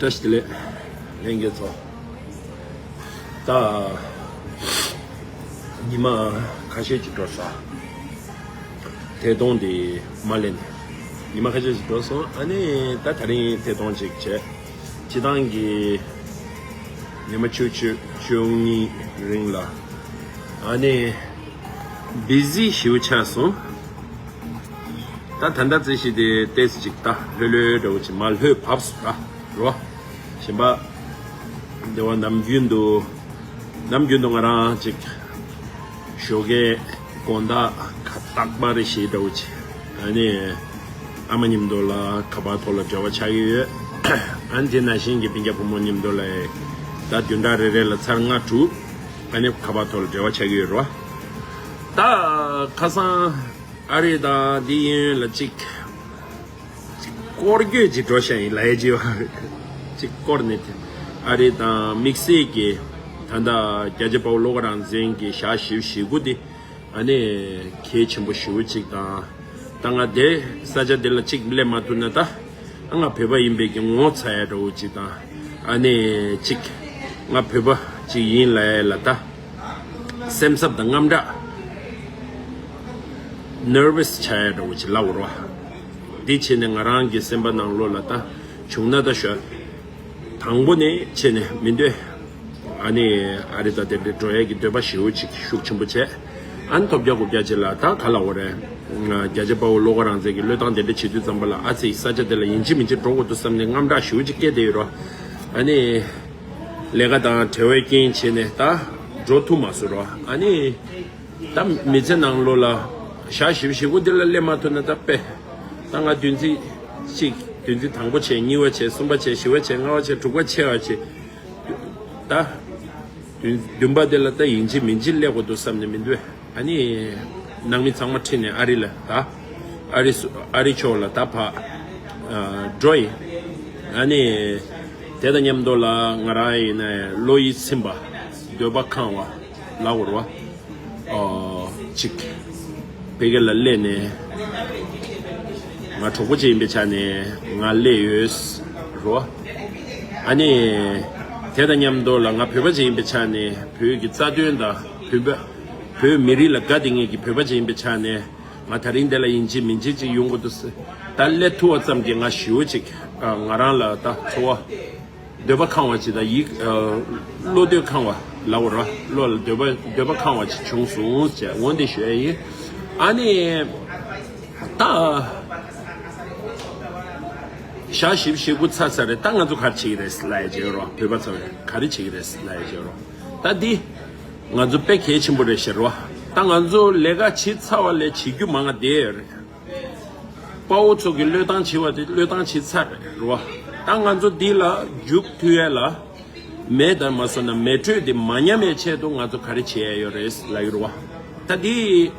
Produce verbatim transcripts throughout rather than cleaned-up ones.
བཀྲ་ཤིས་བདེ་ལེགས། ལྷན་རྒྱས་ཚོ། ད་ཉི་མ་ཁ་ཤས་ཅིག་འགྲོ་ས། ཐད་གཏོང་དེ་མ་ལེན། ཉི་མ་ཁ་ཤས་ཅིག་འགྲོ་སོང་། ཨ་ནི་ད་དེ་རིང་ཐད་གཏོང་ཅིག་བྱས། སྤྱི་བཏང་གི་ཉི་མ་བཅུ་བཅུ་བཅུ་གཉིས་རིང་ལ་ཨ་ནི་བི་ཟི་ཞེ་པོ་ཆགས་སོང་། ད་ད་ལྟ་རྩིས་གཞི་དེ་ཏོག་ཙམ་ཅིག་ད་ལྷོད་ལྷོད་འདྲ་བོ་ཅིག་མར་ལྷོད་བབས་སོང་ད་རོ། གཞན་པ་འདི་བ་ནམ་རྒྱུན་དུ་ནམ་རྒྱུན་དུ་ང་རང་ཅིག་ཞོགས་ཀའི་དགོང་དག་ཁ་བཏགས་པ་རེ་ཞིག་འདྲ་བོ་ཅིག་ཨ་ནི་ཨ་མ་མཉམ་དུ་ལ་ཁ་པར་ཐོག་ལ་འབྲེལ་བ་ཆགས་ཀྱི་ཡོད། ཨ་ནི་དེ་ནང་བཞིན་གྱི་སྤུན་ཀྱག་བུ་མོ་མཉམ་དུ་ལ་ད་བདུན་ཕྲག་རེ་རེ་ལ་ཚར་ལྔ་དྲུག་ཨ་ནི་ཁ་པར་ཐོག་ལ་འབྲེལ་བ་ཆགས་ཀྱི་ཡོད་རེད་བ། ད་ཁ་སང་ཨ་རི་དང་འདི་གཡོན་ལ་ཅིག་སྐོར་སྐྱོད་ཅིག་འགྲོ་ཤག་ཡིན་ལབ་ཡས་ཅིག་ཅིག་སྐོར་ནས་ཨ་རི་དང་དམིགས་བསལ་གྱི་ད་ལྟ་རྒྱལ་གཅེས་དཔའ་བོ་བློ་དགའ་རང་བཙན་གྱི་ཞག་བཞི་བཅུ་ཞེ་དགུ་དེ་ཨ་ནི་གལ་ཆེན་པོ་ཞེ་པོ་ཅིག་དང་། ད་ང་དེ་ས་ཆ་དེ་ལ་ཅིག་སླེབས་མ་ཐུབ་ན་ད་ང་བོད་པ་ཡིན་པའི་གི་ངོ་ཚ་ཡ་འདྲ་བོ་ཅིག་དང་། ཨ་ནི་ཅིག་ང་བོད་པ་ཅིག་ཡིན་ལབ་ཡ་ལ་ད་སེམས་འཚབ་དང་དངངས་སྐྲག་ནར་བྷས་ཆགས་ཡ་འདྲ་བོ་ཅིག་ལབ་དགོས་རེད་བ། འདི་བྱས་ནས་ང་རང་གི་སེམས་པ་ནང་ལོགས་ལ་ད་བྱུང་ན་ད་ཞོ། དང་པོ་ནས་བྱས་ནས་མི་འདོད། ཨ་ནི་ཨ་རི་ད་དེ་འདྲ་འགྲོ་ཡས་ཀྱི་འདོད་པ་ཞེ་པོ་ཅིག་ཤུགས་ཆེན་པོ་བྱས། ཨ་ནི་ཐོབ་རྒྱག་དགོས་རྒྱག་ཅིག་ལ་ད་ག་ལ་འོ་རེད། རྒྱལ་གཅེས་དཔའ་བོ་བློ་དགའ་རང་བཙན་གྱི་བློས་བཏང་དེ་འདྲ་བྱེད་དུས་ཙམ་པ་ལ་ཨ་ཙི་ས་ཆ་དེ་ལ་ཡིན་གཅིག་མིན་གཅིག་འགྲོ་དགོས་འདུག་བསམ་ནས་དངངས་སྐྲག་ཞེ་པོ་ཅིག་སྐྱེས་བསྡད་ཡོད་རོ། ཨ་ནི་ལས་ཀ་དང་བྲེལ་བའི་རྐྱེན་བྱས་ནས་ད་འགྲོ་ཐུབ་མ་སོང་རོ། ཨ་ནི། ད་མི་ཚེ་ནང་ལོགས་ལ་ཞག་བཞི་བཅུ་ཞེ་དགུ་འདི་ལ་སླེབས་མ་ཐུབ་ན་ད་དཔེ། ད་ང་བདུན་ཚིགས་གཅིག་བདུན་ཚིགས་དང་པོ་བྱས་གཉིས་པ་བྱས་གསུམ་པ་བྱས་བཞི་པ་བྱས་ལྔ་པ་བྱས་དྲུག་པ་བྱས་པ་བྱས། ད་བདུན་བདུན་པ་འདི་ལ་ད་ཡིན་གཅིག་མིན་གཅིག་སླེབས་དགོས་འདུག་བསམ་ནས་མི་འདུག་ཨ་ནི་ནང་མི་ཚང་མ་ཁྲིད་ནས་ཨ་རི་ལ་ད་ཨ་རི་སུ་ཨ་རི་ཕྱོགས་ལ་ད་ཕ་འགྲོ་ཡིན། ཨ་ནི་དེ་དང་མཉམ་དུ་ལ་ང་རང་ཡིན་ན་བློ་ཡིད་ཚིམ་པ་འདོད་པ་ཁེངས་པ་ལབ་དགོས་རེད་བ། ཨོ། གཅིག་ཕ་གི་ལ་སླེབས་ནས་ང་གྲོགས་པོ་གཅིག་ཡིན་པའི་ཆ་ནས་ང་སླེབས་ཡོད་རོ། ཨ་ནི་དེ་དང་མཉམ་དུ་ལ་ང་བོད་པ་གཅིག་ཡིན་པའི་ཆ་ནས་བོད་ཀྱི་རྩ་དོན་དང་བོད་པ་བོད་མི་རིགས་ལ་དགའ་བདེ་ངེས་ཀྱི་བོད་པ་གཅིག་ཡིན་པའི་ཆ་ནས་ང་ད་རིང་འདི་ལ་ཡིན་གཅིག་མིན་གཅིག་ཅིག་ཡོང་དགོས་འདུག་ཟེར། ད་སླེབས་ཐུབ་པ་ཙམ་གྱིས་ང་ཞེ་པོ་ཅིག་ང་རང་ལ་ད་ཚོར་བ། འདོད་པ་ཁེངས་པ་ཅིག་དང་ཡིད། བློ་འདོད་ཁེངས་པ་ལབ་དགོས་རེད་བ། བློ་ལ་འདོད་པ་འདོད་པ་ཁེངས་པ་ཅིག་བྱུང་སོང་ཟེར་འོ་འདི་ཞུ་ཡ་ཡིན། ཨ་ནི། ད། ཞག་བཞི་བཅུ་ཞེ་དགུ་ཚར་ཚར་རེད། ད་ང་ཚོ་ག་རེ་བྱེད་ཀྱི་རེད་ལབ་ཡ་བྱེད་རོགས། བོད་པ་ཚོ་ག་རེ་བྱེད་ཀྱི་རེད་ལབ་ཡ་བྱེད་རོགས། ད་འདི། ང་ཚོ་དཔེ་གལ་ཆེན་པོ་རེད་ཟེར་རོ། ད་ང་ཚོ་ལས་ཀ་བྱེད་ཚར་བ་ལས་བྱེད་རྒྱུ་མང་ང་བསྡད་ཡོད་རེད། དཔའ་བོ་ཚོ་གི་བློས་བཏང་བྱེད་པ་དེ་བློས་བཏང་བྱེད་ཚར་རེད་རོ། ད་ང་ཚོ་འདི་ལ་རྒྱུགས་མཐུད་ཡས་ལ་མེ་དང་མ་སོང་ན་མེ་དྲོད་དེ་མ་ཉམས་པའི་ཆེད་དུ་ང་ཚོ་ག་རེ་བྱེད་ཡས་ཡོད་རེད་ལབ་ཀྱི་རེད་བ། ད་འདི་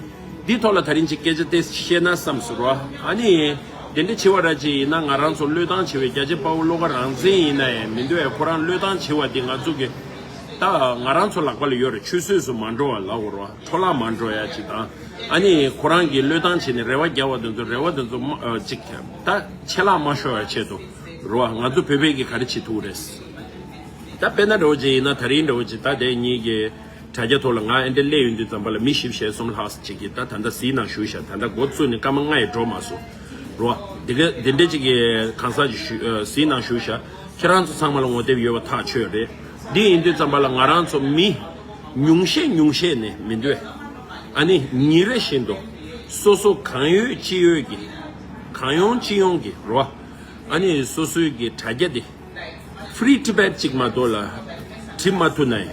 འདི་ཐོག་ལ་ད་རིང་ཅིག་སྐད་ཆ་དེ་བཤད་ན་བསམ་སོང་རོ། ཨ་ནི་དེ་འདྲ་བྱེད་པ་ར་ཅིག་ཡིན་ན་ང་རང་ཚོ་བློས་བཏང་བྱེད་པའི་རྒྱལ་གཅེས་དཔའ་བོ་བློ་དགའ་རང་བཙན་ཡིན་ན་ཡང་མི་འདུག་ཡ། ཁོ་རང་བློས་བཏང་བྱེད་པ་དེ་ང་ཚོ་གི་ད་ང་རང་ཚོ་ལག་པ་ལ་ཡོད་རེད། ཆུད་ཟོས་སུ་མ་འགྲོ་བ་ལབ་དགོས་རོ། འཕྲོ་བརླག་མ་འགྲོ་ཡ་ཅིག་དང་། ཨ་ནི་ཁོ་རང་གིས་བློས་བཏང་བྱས་ནས་རེ་བ་རྒྱག་པ་དེ་ཚོ་རེ་བ་དེ་ཚོ་མ་ཨ་ཅིག་ད་ཆད་ལྷག་མ་ཤོར་བའི་ཆེད་དུ་རེད་བ། ང་ཚོ་བོད་པས་ཀྱིས་ག་རེ་བྱེད་ཐུབ་རེད། ད་དཔེར་ན་འདྲ་བོ་ཅིག་ཡིན་ན་ད་རིང་འདྲ་བོ་ཅིག་ད་དེ་གཉིས་ཀྱི་དྲ་རྒྱ་ཐོག་ལ་ང་ཨེ་འདྲ་སླེབས་ཡོང་དུས་ཙམ་པ་ལ་མི་བཞི་བཅུ་ཞེ་གསུམ་ལྷག་ཅིག་གིས་ད་ད་ལྟ་གཟིགས་གནང་བཞུགས་ཤག་ད་ལྟ་འགོ་བཙུགས་ནས་སྐར་མ་ལྔ་ཡང་འགྲོ་མ་སོང་རེད་བ། དེ་ག་དེ་འདྲ་ཅིག་གིས་གང་ཟག་ཅིག་ཞུ་ཨ་གཟིགས་གནང་བཞུགས་ཤག་ཁྱེད་རང་ཚོ་ཚང་མ་ལ་ངོ་དེབ་ཡོད་པ་ཐག་ཆོད་རེད། འདི་ཡིན་དུས་ཙམ་པ་ལ་ང་རང་ཚོ་མི་ཉུང་ཤས་ཉུང་ཤས་ནས་མི་འདོད། ཨ་ནི་ཉིན་རེ་བཞིན་དུ་སོ་སོ་གང་ཡོད་ཅི་ཡོད་ཀྱི་གང་ཡོང་ཅི་ཡོང་གི་རོ། ཨ་ནི་སོ་སོའི་གི་དྲ་རྒྱ་དེ་Free Tibet ཅིག་མ་གཏོགས་ལ་བྲིས་མ་ཐུབ་ན་ཡང་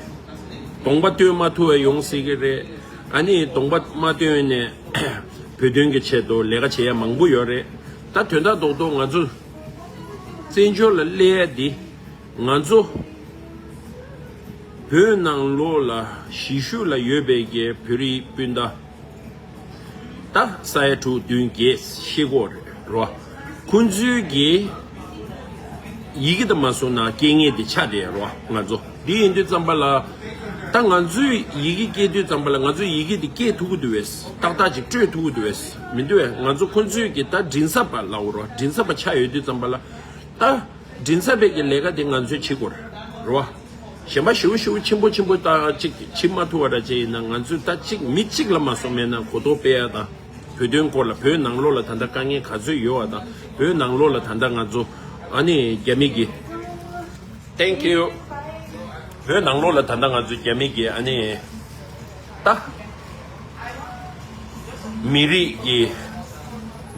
གདོང་པ་སྟོན་མ་ཐུབ་པ་ཡོང་སྲིད་ཀྱི་རེད། ཨ་ནི་གདོང་པ་མ་སྟོན་ནས་བོད་དོན་གྱི་ཆེད་དུ་ལས་ཀ་བྱེད་ཡ་མང་པོ་ཡོད་རེད། ད་དོན་དག་རྡོག་རྡོག་ང་ཚོ་བཙན་བྱོལ་ལ་སླེབས་ཡ་འདི། ང་ཚོ་བོད་ནང་ལོགས་ལ་གཞིས་བཞུགས་ལ་ཡོད་པའི་གི་བོད་རིགས་སྤུན་ཟླ་ད་ས་ཡ་དྲུག་བདུན་བརྒྱད་ཤེས་གོ་རེད་རོ། ཁོང་ཚོའི་གི་ཡི་གེ་དང་མ་སོང་ན་སྐད་ངན་དེ་ཆགས་བསྡད་རོ། ང་ཚོ་འདི་ཡིན་དུས་ཙམ་པ་ལ་ད་ང་ཚོས་ཡི་གེ་སྐྱེལ་དུས་ཙམ་པ་ལ་ང་ཚོས་ཡི་གེ་དེ་སྐྱེལ་ཐུབ་ཀྱི་འདུག་བས། ཏག་ཏག་ཅིག་སྤྲོད་ཐུབ་ཀྱི་འདུག་བས་མི་འདུག་བས། ང་ཚོ་ཁོང་ཚོའི་གི་ད་མགྲིན་ཚབ་པ་ལབ་རོ། མགྲིན་ཚབ་པ་ཆགས་ཡོད་དུས་ཙམ་པ་ལ་ད། མགྲིན་ཚབ་པའི་གི་ལས་ཀ་དེ་ང་ཚོས་བྱེད་དགོས་རེད་བ། གཞན་པ་ཞེ་པོ་ཞེ་པོ་ཆེན་པོ་ཆེན་པོ་ད་ཅིག་བྱེད་མ་ཐུབ་པ་འདྲ་ཅིག་ཡིན་ན། ང་ཚོས་ད་ཅིག་མི་གཅིག་ལ་མ་སོང་མེད་ན་གོ་རྟོགས་སྤེལ་ཡ་དང་། བོད་དོན་སྐོར་ལ། བོད་ནང་ལོགས་ལ་ད་ལྟ་དཀའ་ངལ་ག་ཚོད་ཡོད་བ་དང་། བོད་ནང་ལོགས་ལ་ད་ལྟ་ང་ཚོ་ཨ་ནི་རྒྱ་མི་གི Thank you. བོད་ནང་ལོགས་ལ་ད་ལྟ་ང་ཚོ་རྒྱ་མི་གི་ཨ་ནི་ད་མི་རིགས་ཀྱི་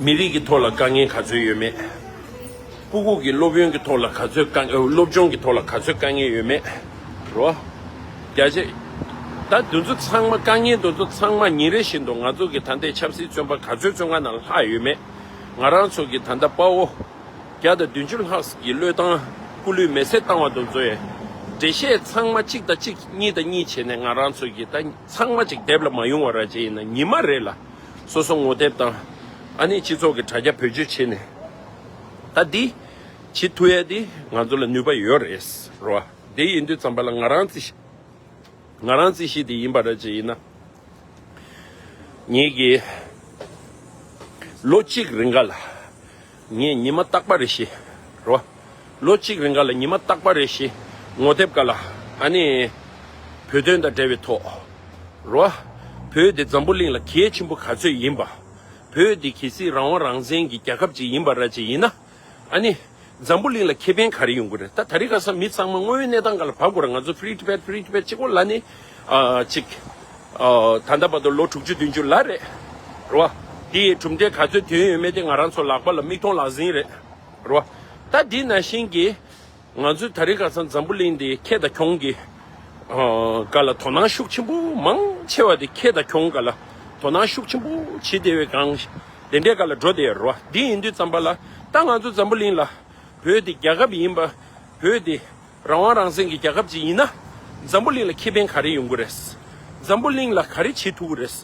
མི་རིགས་ཀྱི་ཐོག་ལ་དཀའ་ངལ་ག་ཚོད་ཡོད་མེད། སྤུ་གུ་གི་སློབ་ཡོན་གྱི་ཐོག་ལ་ག་ཚོད་དཀའ་ངལ། སློབ་སྦྱོང་གི་ཐོག་ལ་ག་ཚོད་དཀའ་ངལ་ཡོད་མེད་རོ། རྒྱ་ཆེ། ད་དེ་ཚོ་ཚང་མ་དཀའ་ངལ་དེ་ཚོ་ཚང་མ་ཉིན་རེ་བཞིན་དུ་ང་ཚོ་གི་ད་ལྟའི་ཆབ་སྲིད་བཙོན་པ་ག་ཚོད་བཙོན་ཁང་ནང་ལྷག་ཡོད་མེད། ང་རང་ཚོ་གི་ད་ལྟ་དཔའ་བོ་བརྒྱ་དང་བདུན་ཅུ་ལྷག་གི་བློས་བཏང་སྐུ་ལུས་མེ་སྲེག་བཏང་བ་དེ་ཚོ་ཡི་འགྲེལ་བཤད་ཚང་མ་གཅིག་དང་གཅིག་གཉིས་དང་གཉིས་བྱས་ནས་ང་རང་ཚོ་གི་ད་ཚང་མ་གཅིག་དེབ་ལ་མ་ཡོང་བ་ར་ཅིག་ཡིན་ན། ཉི་མ་རེ་ལ་སོ་སོ་ངོ་དེབ་དང་ཨ་ནི་སྤྱི་ཚོགས་ཀྱི་དྲ་རྒྱ་བེད་སྤྱོད་བྱས་ནས་ད་འདི་བྱེད་ཐུབ་ཡ་འདི་ང་ཚོ་ལ་ནུས་པ་ཡོད་རེད་རོ། དེ་ཡིན་དུས་ཙམ་པ་ལ་ང་རང་རྩིས་ང་རང་རྩིས་གཞི་དེ་ཡིན་པ་ར་ཅིག་ཡིན་ན། ངེད་ཀྱི་ལོ་གཅིག་རིང་ག་ལ་ངས་ཉི་མ་རྟག་པ་རེ་བཞིན་རོ། ལོ་གཅིག་རིང་ག་ལ་ཉི་མ་རྟག་པ་རེ་བཞིན་ངོ་དེབ་ག་ལ་ཨ་ནི་བོད་དོན་དང་འབྲེལ་བའི་ཐོག་རོ། བོད་དེ་འཛམ་བུ་གླིང་ལ་གལ་ཆེན་པོ་ག་ཚོད་ཡིན་པ། བོད་དེ་གལ་སྲིད་རང་དབང་རང་བཙན་གྱི་རྒྱལ་ཁབ་ཅིག་ཡིན་པ་ར་ཅིག་ཡིན་ན། ཨ་ནི། འཛམ་བུ་གླིང་ལ་ཁེ་ཕན་ག་རེ་ཡོང་གི་རེད། ད་ད་རེས་ཁ་སང་མི་ཚང་མ་དངོས་ཡོད་གནས་སྟངས་སྒང་ལ་བབས་དགོས་རེད། ང་ཚོ་Free Tibet, Free Tibet གཅིག་པོ་ལབ་ནས་ཨ་གཅིག་ཨ་ད་ལྟ་བར་དུ་ལོ་དྲུག་ཅུ་བདུན་ཅུ་ལ་རེད་རོ། དེ་ཡི་གྲུབ་འབྲས་ག་ཚོད་ཐོན་ཡོད་མེད་དེ་ང་རང་ཚོ་ལག་པ་ལ་མིག་མཐོང་ལག་ཟིན་རེད་རོ། ད་འདི་ནང་བཞིན་གྱི་ང་ཚོས་ད་རེས་ཁ་སང་འཛམ་བུ་གླིང་འདི་ཁེ་དང་གྱོང་གི་ཨ་སྒང་ལ་དོ་སྣང་ཤུགས་ཆེན་པོ་མང་ཆེ་བ་དེ་ཁེ་དང་གྱོང་སྒང་ལ་དོ་སྣང་ཤུགས་ཆེན་པོ་བྱེད་བསྡད་པའི་སྒང་དེ་འདྲའི་སྒང་ལ་འགྲོ་བསྡད་ཡོད་རེད་བ། འདི་ཡིན་དུས་ཙམ་པ་ལ་ད་ང་ཚོ་འཛམ་བུ་གླིང་ལ་བོད་འདི་རྒྱལ་ཁབ་ཡིན་པ། བོད་འདི་རང་དབང་རང་བཙན་གྱི་རྒྱལ་ཁབ་ཅིག་ཡིན་ན། འཛམ་བུ་གླིང་ལ་ཁེ་ཕན་ག་རེ་ཡོང་གི་རེད། འཛམ་བུ་གླིང་ལ་ག་རེ་བྱེད་ཐུབ་ཀྱི་རེད།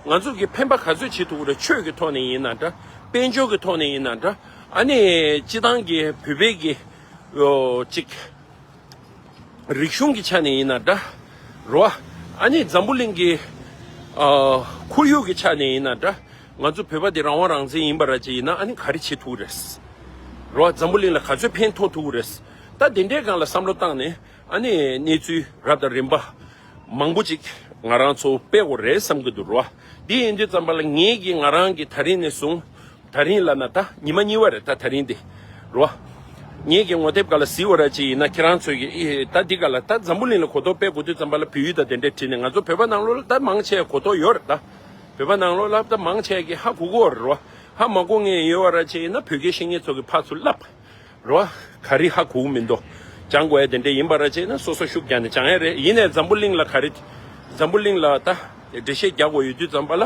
ང་ཚོ་གི་ཕན་པ་ག་ཚོད་བྱེད་ཐུབ་ཀྱི་རེད། ཆོས་ཀྱི་ཐོག་ནས་ཡིན་ན་འདྲ། དཔལ་འབྱོར་གྱི་ཐོག་ནས་ཡིན་ན་འདྲ། ཨ་ནི་སྤྱི་བཏང་གི་བོད་པའི་གི་ཨོ་ཅིག་རིག་གཞུང་གི་ཆ་ནས་ཡིན་ན་འདྲ་རོ། ཨ་ནི་འཛམ་བུ་གླིང་གི་ཨ་ཁོར་ཡུག་གི་ཆ་ནས་ཡིན་ན་འདྲ། ང་ཚོ་བོད་པ་འདི་རང་དབང་རང་བཙན་ཡིན་པ་ར་ཅིག་ཡིན་ན་ཨ་ནི་ག་རེ་བྱེད་ཐུབ་རེད་རོ། འཛམ་བུ་གླིང་ལ་ག་ཚོད་ཕན་ཐོགས་ཐུབ་རེད། ད་དེ་འདྲའི་སྒང་ལ་བསམ་བློ་བཏང་ནས་ཨ་ནི་གནས་ཚུལ་རབ་དང་རིམ་པ་མང་པོ་ཅིག་ང་རང་ཚོ་སྤེལ་དགོས་རེད་བསམ་གྱི་འདུག་རོ། འདི་ཡིན་དུས་ཙམ་པ་ལ་ངེད་ཀྱིས་ང་རང་གིས་ད་རིང་ནས་བཟུང་། ད་རིང་ལབ་ན་ད་ཉི་མ་གཉིས་པ་རེད། ད་ད་རིང་འདི་རོ། ངེད་ཀྱི་ངོ་དེབ་སྒང་ལ་གཟིགས་པ་ར་ཅིག་ཡིན་ན་ཁྱེད་རང་ཚོས་ཀྱི་ཨེ་ད་འདི་སྒང་ལ་ད་འཛམ་བུ་གླིང་ལ་གོ་རྟོགས་སྤེལ་དགོས་དུས་ཙམ་པ་ལ་བོད་ཡིག་དང་དེ་འདྲས་བྲིས་ནས། ང་ཚོ་བོད་པ་ནང་ལོགས་ལ་ད་མང་ཆེ་གོ་རྟོགས་ཡོད་རེད། ད་བོད་པ་ནང་ལོགས་ལ་ད་མང་ཆེ་གི་ཧ་གོ་གི་ཡོད་རེད་རོ། ཧ་མ་གོ་མཁན་ཡོད་པ་ར་ཅིག་ཡིན་ན་བོད་སྐད་ཤེས་མཁན་ཚོ་གི་ཕར་ཚུར་ལབ་རོ། ག་རེ་ཧ་གོ་གི་མི་འདུག་སྦྱང་དགོས་ཡ་དེ་འདྲས་ཡིན་པ་ར་ཅིག་ཡིན་ན་སོ་སོ་ཤུགས་རྒྱག་ནས་སྦྱང་ཡ་རེད། ཡིན་ནའི་འཛམ་བུ་གླིང་ལ་ག་རེ། འཛམ་བུ་གླིང་ལ་ད་འགྲེལ་བཤད་རྒྱག་དགོས་ཡོད་དུས་ཙམ་པ་ལ།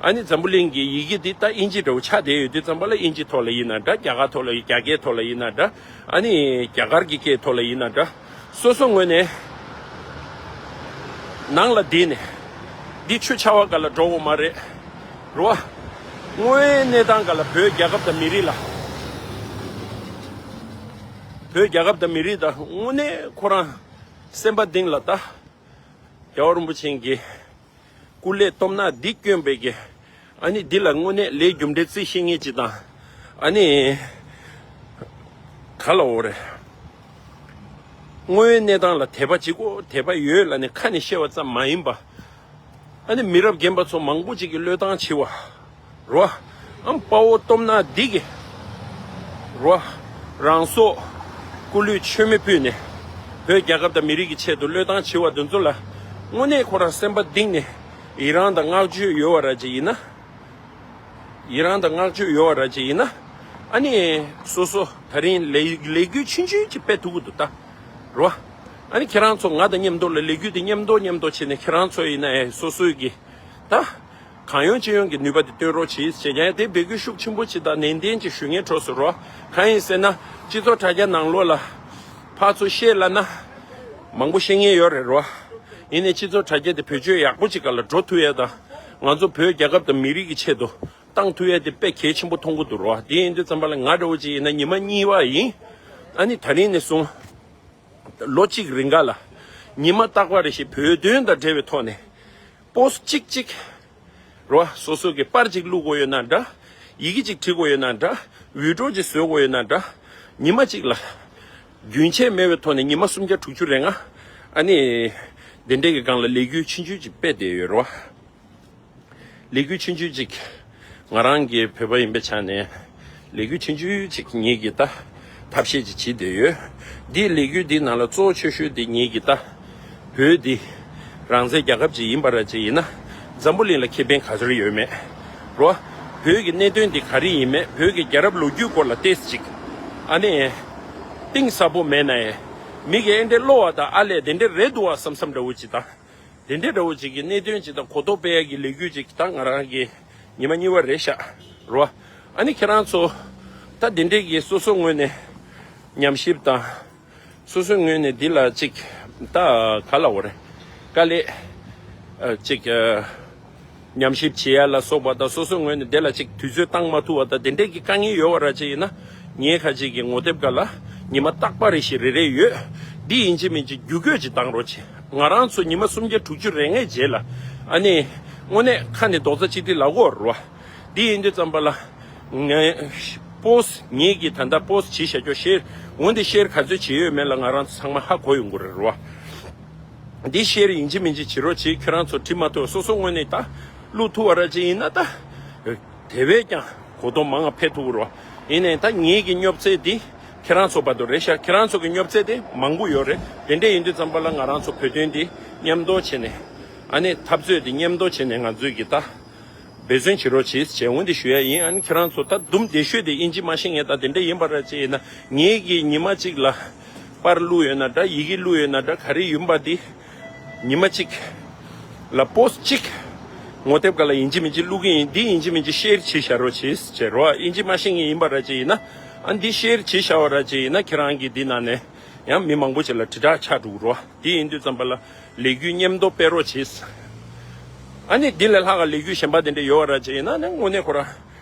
ཨ་ནི་འཛམ་བུ་གླིང་གི་ཡི་གེ་འདི་ད་དབྱིན་ཇི་འདྲ་བོ་ཆགས་བསྡད་ཡོད་དུས་ཙམ་པ་ལ། དབྱིན་ཇི་ཐོག་ལ་ཡིན་ན་འདྲ། རྒྱ་གར་ཐོག་ལ་ཡིན། རྒྱ་སྐད་ཐོག་ལ་ཡིན་ན་འདྲ། ཨ་ནི་རྒྱ་གར་གྱི་སྐད་ཐོག་ལ་ཡིན་ན་འདྲ། སོ་སོ་ངོས་ནས་ནང་ལ་བསྡད་ནས་འདི་ཆུ་ཆར་པ་སྒང་ལ་འགྲོ་དགོས་མ་རེད་རོ། དངོས་ཡོད་གནས་སྟངས་སྒང་ལ་བོད་རྒྱལ་ཁབ་དང་མི་རིགས་ལ། བོད་རྒྱལ་ཁབ་དང་མི་རིགས་དང་དངོས་གནས་ཁོ་རང་སེམས་པ་གཏིང་ལ་ད་རྒྱལ་བ་རིན་པོ་ཆེ་གི་སྐུ་ལས་སྟོབས་ན་འདི་བསྐྱོན་པའི་གི། ཨ་ནི་འདི་ལ་དངོས་གནས་ལས་རྒྱུ་འབྲས་རྩིས་ཤེས་མཁན་ཅིག་དང་། ཨ་ནི་ག་ལ་འོ་རེད། དངོས་ཡོད་གནས་སྟངས་ལ་དད་པ་བྱེད་དགོས། དད་པ་ཡོད་ལབ་ནས་ཁ་ནས་བཤད་པ་ཙམ་མ་ཡིན་པ། ཨ་ནི་མི་རབས་རྒན་པ་ཚོ་མང་པོ་ཅིག་གིས་བློས་བཏང་བྱས་པ་རོ། ཨམ་དཔའ་བོ་སྟོབས་ན་འདི་གི་རོ། རང་སྲོག་སྐུ་ལུས་མཆོད་མེ་ཕུལ་ནས་བོད་རྒྱལ་ཁབ་དང་མི་རིགས་ཀྱི་ཆེད་དུ་བློས་བཏང་བྱས་པ་འདི་ཚོ་ལ་དངོས་གནས་ཁོ་རང་སེམས་པ་གཏིང་ནས་ཡི་རང་དང་བསྔགས་བརྗོད་ཡོད་པ་ར་ཅིག་ཡིན་ན། ཡི་རང་དང་བསྔགས་བརྗོད་ཡོད་པ་ར་ཅིག་ཡིན་ན། ཨ་ནི་སོ་སོ་ད་རིང་ལས་ལས་འགུལ་ཆུང་ཆུང་ཅིག་སྤེལ་ཐུབ་ཀྱི་འདུག་ད་རོ། ཨ་ནི་ཁྱེད་རང་ཚོ་ང་དང་མཉམ་དུ་ལ་ལས་འགུལ་དེ་མཉམ་དུ་མཉམ་དུ་བྱས་ནས་ཁྱེད་རང་ཚོ་ཡིན་ན་ཨེ་སོ་སོའི་གི་ད་གང་ཡོང་ཅི་ཡོང་གི་ནུས་པ་དེ་བཏོན་རོགས་གྱིས་ཟེར་ཡང་དེ་འབོད་སྐུལ་ཤུགས་ཆེན་པོ་ཅིག་དང་ནན་ཏན་ཅིག་ཞུ་མཁན་གྲོགས་སུ་རོ། གང་ཡིན་ཟེར་ན་སྤྱི་ཚོགས་དྲ་རྒྱ་ནང་ལོགས་ལ་ཕར་ཚུར་བཤད་ལབ་ན་མང་པོ་བཤད་མཁན་ཡོད་རེད་རོ། ཡིན་ནའི་སྤྱི་ཚོགས་དྲ་རྒྱ་དེ་བེད་སྤྱོད་ཡག་པོ་ཅིག་སྒང་ལ་འགྲོ་ཐུབ་ཡ་དང་། ང་ཚོ་བོད་རྒྱལ་ཁབ་དང་མི་རིགས་ཀྱི་ཆེད་དུ་བཏང་ཐུབ་ཡ་དེ་དཔེ་གལ་ཆེན་པོ་མཐོང་གི་འདུག་རོ། དེ་ཡིན་དུས་ཙམ་པ་ལ་ང་འདྲ་བོ་ཅིག་ཡིན་ན་ཉི་མ་གཉིས་པ་ཡིན། ཨ་ནི་ད་རིང་ནས་བཟུང་ལོ་གཅིག་རིང་ག་ལ་ཉི་མ་རྟག་པ་རེ་བཞིན་བོད་དོན་དང་འབྲེལ་བའི་ཐོག་ནས་པོ་སི་ཊི་གཅིག་གཅིག་རོ། སོ་སོ་གི་པར་གཅིག་བླུག་དགོས་ཡོད་ན་འདྲ། ཡི་གེ་གཅིག་བྲིས་དགོས་ཡོད་ན་འདྲ། བི་ཌི་ཡོ་གཅིག་བཟོ་དགོས་ཡོད་ན་འདྲ། ཉི་མ་གཅིག་ལ་ རྒྱུན་ཆད་མེད་པའི་ཐོག་ནས་ཉི་མ་སུམ་བརྒྱ་དྲུག་ཅུ་རེ་ལྔ་ཨ་ནི་དེ་འདྲའི་གི་སྒང་ལ་ལས་འགུལ་ཆུང་ཆུང་ཅིག་སྤེལ་བསྡད་ཡོད་རེད་བ། ལས་འགུལ་ཆུང་ཆུང་ཅིག་ང་རང་གི་བོད་པ་ཡིན་པའི་ཆ་ནས་ལས་འགུལ་ཆུང་ཆུང་ཅིག་ངེད་ཀྱིས་ད་ཐབས་ཤེས་ཅིག་བྱེད་བསྡད་ཡོད། འདིའི་ལས་འགུལ་འདིའི་ནང་ལ་གཙོ་བོ་ཆེ་ཤོས་འདི་ངེད་ཀྱིས་ད་བོད་འདི་རང་བཙན་རྒྱལ་ཁབ་ཅིག་ཡིན་པ་ར་ཅིག་ཡིན་ན་འཛམ་བུ་གླིང་ལ་ཁེ་ཕན་ག་ཚོད་ཡོད་མེད་རོ། བོད་ཀྱི་གནད་དོན་འདི་ག་རེ་ཡིན་མེད། བོད་ཀྱི་རྒྱལ་རབས་ལོ་རྒྱུས་སྐོར་ལ་ཏོག་ཙམ་ཅིག་ཨ་ནི་གཏིང་ཟབ་པོ་མེད་ན་ཡང་མི་གི་ཨེ་འདྲའི་བློ་བ་དང་ཨ་ལས་དེ་འདྲའི་རེད་འདུག་བ་བསམ་བསམ་འདྲ་བོ་ཅིག་དང་། དེ་འདྲའི་འདྲ་བོ་ཅིག་གི་གནད་དོན་ཅིག་དང་གོ་རྟོགས་སྤེལ་ཡག་གི་ལས་འགུལ་ཅིག་ད་ང་རང་གི་ཉི་མ་གཉིས་པ་རེད་ཤག་རོ། ཨ་ནི་ཁྱེད་རང་ཚོ་ད་དེ་འདྲའི་གི་སོ་སོ་ངོས་ནས་ཉམས་ཞིབ་དང་། སོ་སོའི་ངོས་ནས་འདི་ལ་ཅིག་ད་ག་ལབ་དགོས་རེད། དཀའ་ལས་ཨ་ཅིག་ཨ་ཉམས་ཞིབ་བྱེད་ཡ་ལ་སོགས་པ་དང་སོ་སོའི་ངོས་ནས་དེ་ལ་ཅིག་དུས་ཚོད་བཏང་མ་ཐུབ་པ་དང་དེ་འདྲས་ཀྱི་དཀའ་ངལ་ཡོད་པ་ར་ཅིག་ཡིན་ན་ངས་ཁ་ཅིག་གི་ངོ་དེབ་སྒང་ལ་ཉི་མ་རྟག་པ་རེ་བཞིན་རེ་རེ་ཡོད། འདི་ཡིན་གཅིག་མིན་གཅིག་བརྒྱུད་སྐུལ་ཅིག་བཏང་རོགས་བྱེད། ང་རང་ཚོ་ཉི་མ་སུམ་བརྒྱ་དྲུག་ཅུ་རེ་ལྔའི་རྗེས་ལ་ཨ་ནི་དངོས་གནས་ཁ་ནས་རྡོག་རྩ་གཅིག་སྒྲིལ་ལབ་དགོས་རེད་བ། འདི་ཡིན་དུས་ཙམ་པ་ལ། ངས་པོ་སི་ངེད་ཀྱིས་ད་ལྟ་པོ་སི་བྱས་བཞག་ཆོག་ཤེར། འོན་ཏེ་ཤེར་ག་ཚོད་བྱས་ཡོད་མེད་ལ་ང་རང་ཚོ་ཚང་མ་ཧ་གོ་ཡོང་གི་རེད་རོ། འདི་ཤེར་ཡིན་གཅིག་མིན་གཅིག་བྱེད་རོགས་བྱེད། ཁྱེད་རང་ཚོ་བྲིས་མ་ཐུབ་སོ་སོ་ངོས་ནས་ད་བླུག་ཐུབ་པ་ར་ཅིག་ཡིན་ན་ད། དེ་བས་ཀྱང་གོ་རྟོགས་མང་བ་འཕེལ་ཐུབ་ཀྱི་རོ། ཡིན་ནའི་ད་ངེད་ཀྱི་སྙོབ་ཚད་འདི་ཁྱེད་རང་ཚོ་བར་དུ་རེད་ཤག་ཁྱེད་རང་ཚོ་གི་སྙོབ་ཚད་དེ་མང་པོ་ཡོད་རེད། དེ་འདྲས་ཡིན་དུས་ཙམ་པ་ལ་ང་རང་ཚོ་བོད་དོན་འདི་མཉམ་དུ་བྱས་ནས་ཨ་ནི་འཐབ་རྩོད་འདི་མཉམ་དུ་བྱས་ནས་ང་ཚོས་ཀྱི་ད། འབད་བརྩོན་བྱེད་རོགས་བྱེད་ཅེས་འོན་ཏེ་ཞུ་ཡ་ཡིན། ཨ་ནི་ཁྱེད་རང་ཚོ་ད་དུམ་བདེ་ཤོས་དེ་ཨིན་ཇི་མ་ཤེས་ངེས་ད་དེ་འདྲ་ཡིན་པ་ར་ཅིག་ཡིན་ན་ངེད་ཀྱིས་ཉི་མ་གཅིག་ལ་པར་བླུགས་ཡོད་ན་འདྲ་ཡི་གེ་བླུགས་ཡོད་ན་འདྲ་ག་རེ་ཡིན་པ་དེ་ཉི་མ་གཅིག་ལ་པོ་སི་གཅིག་ངོ་དེབ་སྒང་ལ་ཡིན་གཅིག་མིན་གཅིག་བླུག་གི་ཡིན། འདི་ཡིན་གཅིག་མིན་གཅིག་ཤེར་བྱེད་བཞག་རོགས་བྱེད་ཅེས་རོ། ཨིན་ཇི་མ་ཤེས་ངེས་ཡིན་པ་ར་ཅིག་ཡིན་ན་ཨ་འདི་ཤེར་བྱེད་བཞག་པ་ར་ཅིག་ཡིན་ན་ཁྱེད་རང་གིས་འདི་ནང་ནས་ཡང་མི་མང་པོ་ཅིག་ལ་དྲིལ་བསྒྲགས་ཆགས་འགྲོ་གི་རོ། དེ་ཡིན་དུས་ཙམ་པ་ལ་ལས་འགུལ་མཉམ་དུ་སྤེལ་རོགས་བྱེད། ཨ་ནི་འདི་ལས་ལྷག་ག་ལས་འགུལ་གཞན་པ་དེ་འདྲ་ཡོད་པ་ར་ཅིག་ཡིན་ན་ནི་དངོས་གནས་ཁོ་རང་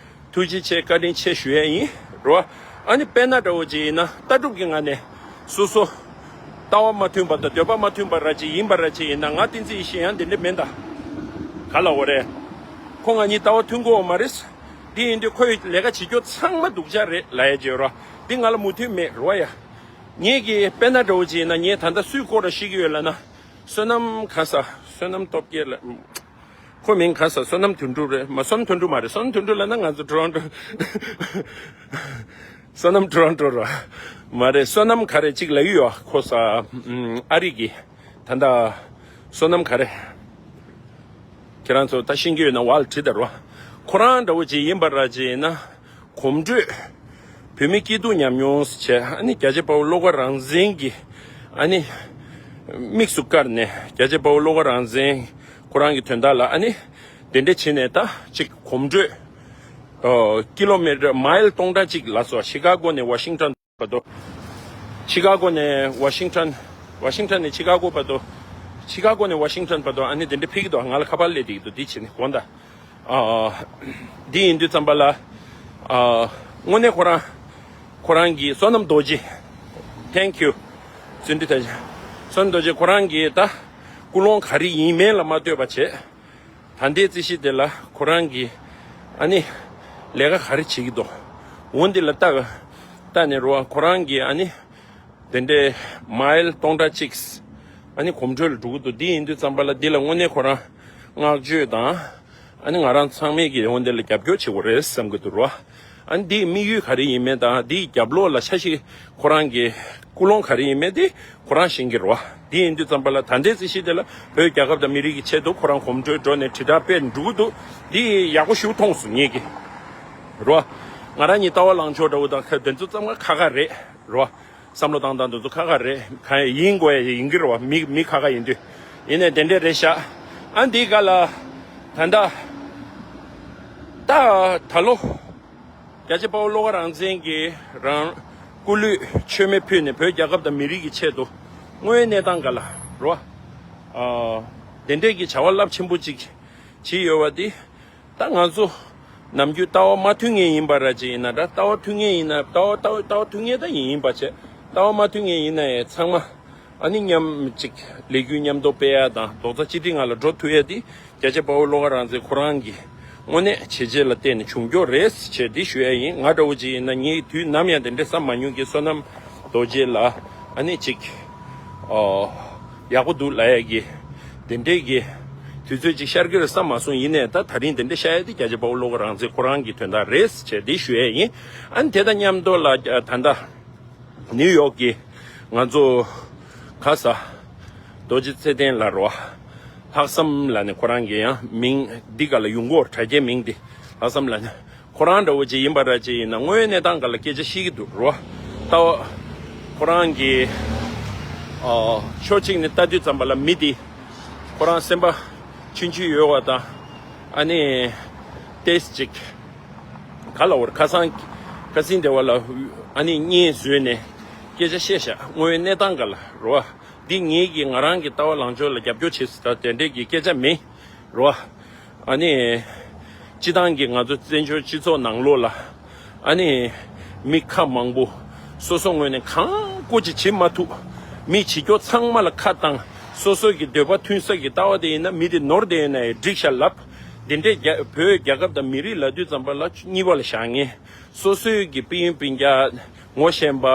ཐུགས་རྗེ་ཆེ་བཀའ་དྲིན་ཆེ་ཞུ་ཡས་ཡིན་རོ། ཨ་ནི་དཔེར་ན་འདྲ་བོ་ཅིག་ཡིན་ན་ལྟ་གྲུབ་ཀྱི་ངང་ནས་སོ་སོ་ལྟ་བ་མ་མཐུན་པ་དང་འདོད་པ་མ་མཐུན་པ་ར་ཅིག་ཡིན་པ་ར་ཅིག་ཡིན་ན་ང་བསྟན་འཛིན་ཡེ་ཤེས་ཡང་དེ་འདྲ་མིན་ད། ག་ལབ་དགོས་རེད། ཁོ་ང་གཉིས་ལྟ་བ་མཐུན་གོ་མ་རེད། འདི་ཡིན་དུས་ཁོས་ལས་ཀ་བྱེད་རྒྱུ་ཚང་མ་སྡུག་ཅག་རེད་ལབ་ཡས་ཅིག་ཡོད་རོ། འདི་ང་ལ་མོས་མཐུན་མེད་རོ་ཡ། ངེད་ཀྱི་དཔེར་ན་འདྲ་བོ་ཅིག་ཡིན་ན་ངས་ད་ལྟ་སུའི་སྐོར་ལ་བཤད་ཀྱི་ཡོད་ལབ་ན། བསོད་ནམས་ག་ས་བསོད་ནམས་སྟོབས་རྒྱལ་ལ། ཁོ་མིང་ག་ས་བསོད་ནམས་དོན་གྲུབ་རེད་མ། བསོད་ནམས་དོན་གྲུབ་མ་རེད། བསོད་ནམས་དོན་གྲུབ་ལབ་ན་ང་ཚོ་ཊོ་རོན་ཊོ། བསོད་ནམས་ཊོ་རོན་ཊོ་ར་མ་རེད། བསོད་ནམས་ག་རེ་གཅིག་ལབ་ཀྱི་ཡོད། ཁོ་ས་ཨ་རི་གི་ད་ལྟ་བསོད་ནམས་ག་རེ། ཁྱེད་རང་ཚོ་ད་ཤེས་ཀྱི་ཡོད་ན་ཝལ་བྲིས་དང་རོ། ཁོ་རང་འདྲ་བོ་ཅིག་ཡིན་པ་ར་ཅིག་ཡིན་ན། གོམ་བགྲོད། བོད་མིའི་སྐྱིད་སྡུག་ཉམས་མྱོང་ཟེར་བྱས་ཨ་ནི་རྒྱལ་གཅེས་དཔའ་བོ་བློ་དགའ་རང་བཙན་གྱི་ཨ་ནི་དམིགས་སུ་བཀར་ནས་རྒྱལ་གཅེས་དཔའ་བོ་བློ་དགའ་རང་བཙན་ཁོ་རང་གི་དོན་དག་ལ་ཨ་ནི་དེ་འདྲ་བྱས་ནས་ད་ཅིག་གོམ་བགྲོད་ཨོ་ཀི་ལོ་མི་ཊར་མའིལ་སྟོང་ཕྲག་གཅིག་ལ་སོགས་ཤི་ཀ་གོ་ནས་ཝ་ཤིང་ཊོན་བར་དུ། ཤི་ཀ་གོ་ནས་ཝ་ཤིང་ཊོན། ཝ་ཤིང་ཊོན་ནས་ཤི་ཀ་གོ་བར་དུ། ཤི་ཀ་གོ་ནས་ཝ་ཤིང་ཊོན་བར་དུ་ཨ་ནི་དེ་འདྲ་ཕེབས་ཀྱི་འདུག་ང་ལ་ཁ་པར་སླེབས་བསྡད་ཀྱི་འདུག་འདི་བྱས་ནས་དགོངས་དག་ཨ། འདི་ཡིན་དུས་ཙམ་པ་ལ། ཨ། དངོས་གནས་ཁོ་རང་། ཁོ་རང་གི་བསོད་ནམས་རྡོ་རྗེ། Thank you། བརྩོན་འགྲུས་ཐལ། བསོད་ནམས་རྡོ་རྗེ་ཁོ་རང་གི་ད། ཀུན་སློང་ག་རེ་ཡིན་མིན་ལ་མ་ལྟོས་པ་བྱས། ད་ལྟའི་རྩིས་གཞི་དེ་ལ་ཁོ་རང་གི་ཨ་ནི་ལས་ཀ་ག་རེ་བྱེད་ཀྱི་འདུག་འོ་འདི་ལ་ལྟ་ལྟ་ནས་རོ་ཁོ་རང་གི་ཨ་ནི་དེ་འདྲའི་མའིལ་སྟོང་ཕྲག་གཅིག་ཨ་ནི་གོམ་བགྲོད་ལ་འགྲོ་གི་འདུག་འདི་ཡིན་དུས་ཙམ་པ་ལ་འདི་ལ་དངོས་གནས་ཁོ་རང་བསྔགས་བརྗོད་དང་ཨ་ནི་ང་རང་ཚང་མས་ཀྱི་འོ་འདི་ལ་རྒྱབ་སྐྱོར་བྱེད་དགོས་རེད་བསམ་གྱི་འདུག་རོ། ཨ་ནི་འདིའི་དམིགས་ཡུལ་ག་རེ་ཡིན་མིན་དང་འདིའི་རྒྱབ་ལོགས་ལ་འཆར་གཞི་ཁོ་རང་གི་ཀུན་སློང་ག་རེ་ཡིན་མིན་དེ་ཁོ་རང་ཤེས་ཀྱི་རེད་བ། འདི་ཡིན་དུས་ཙམ་པ་ལ་ད་ལྟའི་རྩིས་གཞི་དེ་ལ་བོད་རྒྱལ་ཁབ་དང་མི་རིགས་ཀྱི་ཆེད་དུ་ཁོ་རང་གོམ་བགྲོད་འགྲོ་ནས་དྲིལ་བསྒྲགས་སྤེལ་འགྲོ་གི་འདུག་འདི་ཡག་པོ་ཞིག་མཐོང་སོང་ངེད་ཀྱིས་རེད་བ། ང་རང་གཉིས་ལྟ་བ་ལངས་ཕྱོགས་འདྲ་བོ་དང་ཁ་དེ་ཚོ་ཙམ་ཁ་ཁ་རེད་རེད་བ། བསམ་བློ་བཏང་སྟངས་དེ་ཚོ་ཁ་ཁ་རེད། གང་ཡིན་དགོས་ཡ་ཡིན་གྱི་རེད་བ། མི་མི་ཁ་ཁ་ཡིན་དུས། ཡིན་ནའི་དེ་འདྲས་རེད་ཤག་ཨ་འདི་ག་ལ་ད་ལྟ་ད་ད་ལོ། རྒྱལ་གཅེས་དཔའ་བོ་བློ་དགའ་རང་བཙན་གྱིས་རང་སྐུ་ལུས་མཆོད་མེ་ཕུལ་ནས་བོད་རྒྱལ་ཁབ་དང་མི་རིགས་ཀྱི་ཆེད་དུ་དངོས་ཡོད་གནས་སྟངས་འགའ་ལ་རོ། ཨ། དེ་འདྲས་ཀྱི་བྱ་བ་རླབས་ཆེན་པོ་ཅིག་བྱས་ཡོད་པ་འདི་ད་ང་ཚོ་ནམ་རྒྱུན་ལྟ་བ་མ་མཐུན་ངེས་ཡིན་པ་ར་ཅིག་ཡིན་ན་འདྲ། ལྟ་བ་མཐུན་ངེས་ཡིན་ན་ལྟ་བ་ལྟ་བ་ལྟ་བ་མཐུན་ངེས་ད་ཡིན་ཡིན་པ་བྱས་ལྟ་བ་མ་མཐུན་ངེས་ཡིན་ན་ཡང་ཚང་མ། ཨ་ནི་མཉམ་གཅིག་ལས་འགུལ་མཉམ་དུ་སྤེལ་ཡ་དང་རྡོག་རྩ་གཅིག་སྒྲིལ་ངང་ལ་འགྲོ་ཐུབ་ཡ་དེ་རྒྱལ་གཅེས་དཔའ་བོ་བློ་དགའ་རང་བཙན་ཁོ་རང་གི་དངོས་གནས་བྱས་རྗེས་ལ་བརྟེན་ནས་བྱུང་རྒྱུ་རེད་ཅེས་འདི་ཞུ་ཡ་ཡིན། ང་འདྲ་བོ་ཅིག་ཡིན་ན་ངས་དུས་ནམ་ཡང་དེ་འདྲའི་བསམ་མ་མྱོང་གི་བསོད་ནམས་ རྡོ་རྗེ་ལ་ཨ་ནི་ཅིག་ཨོ་ཡག་པོ་འདུག་ལབ་ཡ་གི་དེ་འདྲས་ཀྱི་དུས་ཚོད་ཅིག་ཤར་གྱི་རེད་བསམ་མ་སོང་། ཡིན་ནའི་ད་ད་རིང་དེ་འདྲས་ཤར་ཡ་དེ་རྒྱལ་གཅེས་དཔའ་བོ་བློ་དགའ་རང་བཙན་ཁོ་རང་གི་དོན་དག་རེད་ཅེས་དེ་ཞུ་ཡས་ཡིན། ཨ་ནི་དེ་དང་མཉམ་དུ་ལ་ད་ལྟ་ནིའུ་ཡོག་གི་ང་ཚོ་ག་ས་རྡོ་རྗེ་ཚེ་བརྟན་ལགས་རོ། ལྷག་བསམ་ལགས་ནས་ཁོ་རང་གི་ཡང་མིང་འདི་ག་ལ་ཡོང་གི་ཡོད་རེད། དྲ་རྒྱའི་མིང་འདི་ལྷག་བསམ་ལགས་ནས་ཁོ་རང་འདྲ་བོ་ཅིག་ཡིན་པ་འདྲ་ཅིག་ཡིན་ན་དངོས་ཡོད་གནས་སྟངས་སྒང་ལ་སྐད་ཆ་བཤད་ཀྱི་འདུག་རོ། ལྟ་བ་ཁོ་རང་གི་ཨ་ཕྱོགས་གཅིག་ནས་ལྟ་དུས་ཙམ་པ་ལ་མི་འདི་ཁོ་རང་སེམས་པ་ཆུང་ཆུང་ཡོད་པ་དང་། ཨ་ནི་ཏེས་ཅིག་ག་ལ་བར་ཁ་སང་ཁ་སང་དེ་བ་ལ་ཨ་ནི་བརྙན་བཟོས་ནས་སྐད་ཆ་བཤད་ཤག་དངོས་ཡོད་གནས་སྟངས་སྒང་ལ་རོ། འདི་ངེད་ཀྱིས་ང་རང་གི་ལྟ་བ་ལངས་ཕྱོགས་ལ་རྒྱབ་སྐྱོར་བྱེད་ཟེར་ད་དེ་འདྲས་ཀྱི་སྐད་ཆ་མིན་རོ། ཨ་ནི་སྤྱི་བཏང་གི་ང་ཚོ་བཙན་བྱོལ་སྤྱི་ཚོགས་ནང་ལོགས་ལ་ཨ་ནི་མི་ཁ་མང་པོ་སོ་སོ་ངོས་ནས་གང་དགོས་ཅིག་བྱེད་མ་ཐུབ། མི་བྱེད་སྐྱོ་ཚང་མ་ལ་ཁ་བཏང་། སོ་སོ་གི་འདོད་པ་མཐུན་ས་གི་ལྟ་བ་དེ་ཡིན་ན་མི་དེ་ནོར་དེ་ཡིན་ན་ཡང་འགྲིག་ཤག་ལབ། འདི་འདྲས་རྒྱ་བོད་རྒྱལ་ཁབ་དང་མི་རིགས་ལབ་དུས་ཙམ་པ་ལ་གཉིས་པ་ལ་བཞག་མཁན། སོ་སོའི་གི་སྤུན་ཡོན་སྤུན་ཀྱག་ངོ་ཤེས་པ།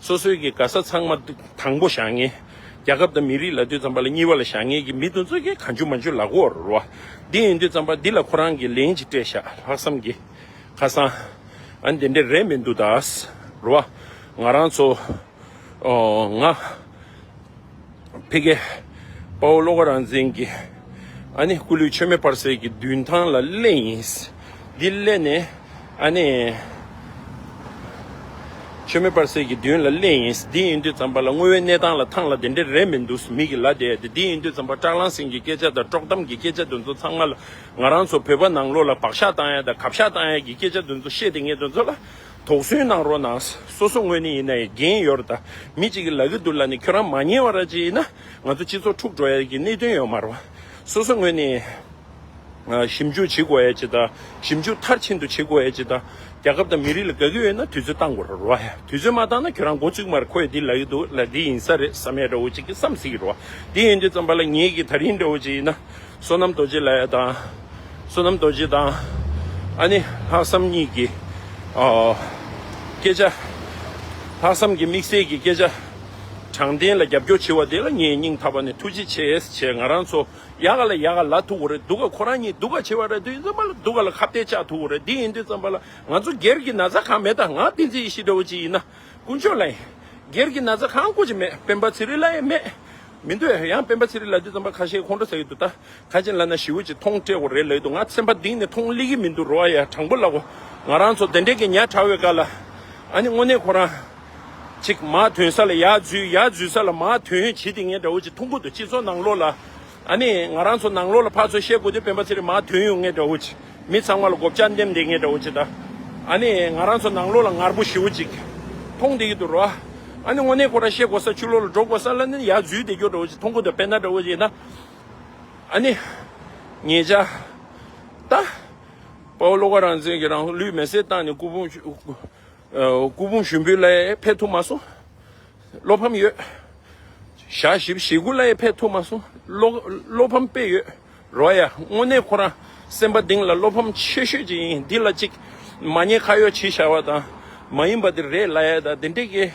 སོ་སོའི་གི་ག་ས་ཚང་མ་དང་པོ་བཞག་མཁན། རྒྱལ་ཁབ་དང་མི་རིགས་ལབ་དུས་ཙམ་པ་ལ་གཉིས་པ་ལ་བཞག་མཁན་གྱི་མི་དེ་ཚོ་གིས་གང་བྱུང་མང་བྱུང་ལབ་ཀྱི་ཡོད་རེད་བ། འདི་ཡིན་དུས་ཙམ་པ་འདི་ལ་ཁོ་རང་གིས་ལན་ཅིག་སྤྲད་ཤག་ལྷག་བསམ་གྱིས། ཁ་སང་ཨ་ནི་དེ་འདྲས་རེད་མི་འདུག་ད་རེད་བ། ང་རང་ཚོ་ཨོ་ང་ཕ་གི་དཔའ་བོ་བློ་དགའ་རང་བཙན་གྱི་ཨ་ནི་སྐུ་ལུས་མཆོད་མེ་སྤར་སའི་གི་མདུན་ཐང་ལ་སླེབས་ཡིན། འདི་སླེབས་ནས་ཨ་ནི་མཆོད་མེ་སྤར་སའི་གི་མདུན་ལ་སླེབས་ཡིན། འདི་ཡིན་དུས་ཙམ་པ་ལ་དངོས་ཡོད་གནས་སྟངས་ལ་ཐང་ལ་དེ་འདྲས་རེད་མི་འདུག་མི་གིས་ལབ་བསྡད་དེ། འདི་ཡིན་དུས་ཙམ་པ་བཀྲ་ལྷ་སེང་གི་སྐད་ཆ་དང་དཀྲོག་གཏམ་གྱི་སྐད་ཆ་དེ་ཚོ་ཚང་མ་ལ་ང་རང་ཚོ་བོད་པ་ནང་ལོགས་ལ་བག་ཆགས་བཏང་ཡ་དང་གབ་ཤག་བཏང་ཡ་གི་སྐད་ཆ་དེ་ཚོ་བཤད་དེ་ངས་དེ་ཚོ་ལ་དོགས་ཟོན་གནང་རོགས་གནང་། སོ་སོ་ངོས་ནས་ཡིན་ན་ཡང་འགན་ཡོད་རེད་ད། མི་གཅིག་གིས་ལབ་ཀྱི་འདུག་ལབ་ནས་ཁྱོད་རང་མ་ཉན་པ་ར་ཅིག་ཡིན་ན་ང་ཚོ་སྤྱི་ཚོགས་འཁྲུག་འགྲོ་ཡ་གི་གནད་དོན་ཡོད་མ་རེད་བ། སོ་སོ་ངོས་ནས་ཨ་ཞིབ་འཇུག་བྱེད་དགོས་ཡ་ཅིག་དང་ཞིབ་འཇུག་མཐར་ཕྱིན་དུ་བྱེད་དགོས་ཡ་ཅིག་དང་རྒྱལ་ཁབ་དང་མི་རིགས་ལ་དགའ་གི་ཡོད་ན་དུས་ཚོད་བཏང་དགོས་རེད་བ། དུས་ཚོད་མ་བཏང་ན་ཁྱོད་རང་མགོ་ཚོད་མ་རེད། ཁོས་འདི་ལབ་ཀྱི་འདུག་ལབ་འདི་ཡིན་ས་རེད་བསམ་ཡ་འདྲ་བོ་ཅིག་གི་བསམ་སྲིད་ཀྱི་རེད་བ། འདི་ཡིན་དུས་ཙམ་པ་ལ་ངེད་ཀྱི་ད་རིང་འདྲ་བོ་ཅིག་ཡིན་ན། བསོད་ནམས་རྡོ་རྗེ་ལབ་ཡ་དང་། བསོད་ནམས་རྡོ་རྗེ་དང་། ཨ་ནི་ལྷག་བསམ་གཉིས་ཀྱི་ཨ་སྐད་ཆ། ལྷག་བསམ་གྱི་དམིགས་བསལ་གྱི་སྐད་ཆ། དྲང་བདེན་ལ་རྒྱབ་སྐྱོར་བྱེད་པ་དེ་ལ་ངས་སྙིང་ཐག་པ་ནས་ཐུགས་རྗེ་ཆེ་ཞེས་ང་རང་ཚོ་ཡག་ག་ལ་ཡག་ག་ལབ་ཐུབ་ཀྱི་རེད། སྡུག་ག་ཁོ་རང་གཉིས་སྡུག་ག་བྱེད་པ་རེད་དུས་ཙམ་པ་ལ་སྡུག་ག་ལ་ཁ་གཏད་བཅག་ཐུབ་ཀྱི་རེད། དེ་ཡིན་དུས་ཙམ་པ་ལ་ང་ཚོ་སྒེར་གྱི་ན་ཚ་གང་མེད། ད་ང་བསྟན་འཛིན་ཡེ་ཤེས་འདྲ་བོ་ཅིག་ཡིན་ན་དཀོན་མཆོག་ལ་ཡིན། སྒེར་གྱི་ན་ཚ་གང་དགོས་ཀྱི་མེད། སྤེན་པ་ཚེ་རིང་ལ་ཡང་མེད། མི་འདུག་ཡང་སྤེན་པ་ཚེ་རིང་ལབ་དུས་ཙམ་པ་ཁ་ཤས་ཁོང་ཁྲོ་ཟ་གི་འདུག་ད་ཁ་ཅིག་ལབ་ན་ཞེ་པོ་ཅིག་མཐོང་སྤྲད་དགོས་རེད་ལབ་ཀྱི་འདུག་ང་སེམས་པ་གཏིང་ནས་མཐོང་སླེབས་ཀྱི་མི་འདུག་རོ། ཡ་དྲང་པོ་ལབ་གོ། ང་རང་ཚོ་དེ་འདྲས་ཀྱི་ཉ་དྲག་པའི་སྐབས་ལ་ཨ་ནི་དངོས་གནས་ཁོ་རང་ཅིག་མར་ཐོན་ས་ལ་ཡར་འཛུལ། ཡར་འཛུལ་ས་ལ་མར་ཐོན་བྱེད་དེ་ངས་འདྲ་བོ་ཅིག་མཐོང་གི་འདུག་སྤྱི་ཚོགས་ནང་ལོགས་ལ་ཨ་ནི་ང་རང་ཚོ་ནང་ལོགས་ལ་ཕར་ཚུར་བཤད་དགོས་དུས་སྤེན་པ་ཚེ་རིང་མར་ཐོན་ཡོང་མཁན་འདྲ་བོ་ཅིག་མི་ཚང་མ་ལ་སྒོ་ལྕགས་འདེམས་བསྡད་མཁན་འདྲ་བོ་ཅིག་ད། ཨ་ནི་ང་རང་ཚོ་ནང་ལོགས་ལ་ངར་པོ་ཞེ་པོ་ཅིག་མཐོང་བསྡད་ཀྱི་འདུག་རོ། ཨ་ནི་དངོས་གནས་ཁོ་རང་བཤད་དགོས་ས་ཕྱི་ལོགས་ལ་འགྲོ་དགོས་ས་ལ་ནི་ཡར་འཛུལ་བསྡད་རྒྱུ་འདྲ་བོ་ཅིག་མཐོང་གི་འདུག་དཔེར་ན་འདྲ་བོ་ཅིག་ཡིན་ན། ཨ་ནི་ཉེ་ཆར་ད་དཔའ་བོ་བློ་དགའ་རང་བཙན་གྱིས་རང་ལུས་མེ་སྲེག་བཏང་ནས་སྐུ་ཕུང་ཨ་སྐུ་ཕུང་ཞུགས་འབུལ་ལ་ཕེབས་ཐུབ་མ་སོང་། བློ་ཕམ་ཡོད། ཞག་བཞི་བཅུ་ཞེ་དགུ་ལ་ཡང་ཕེབས་ཐུབ་མ་སོང་། བློ་བློ་ཕམ་དཔེ་ཡོད་རོ། ཡ་དངོས་གནས་ཁོ་རང་སེམས་པ་གཏིང་ལ་བློ་ཕམ་ཆེ་ཤོས་ཅིག་ཡིན། འདི་ལ་ཅིག་མ་ཉེས་ཁ་གཡོག་བྱས་བཞག་པ་དང་མ་ཡིན་པ་དེ་རེད་ལབ་ཡ་དང་དེ་འདྲས་ཀྱི་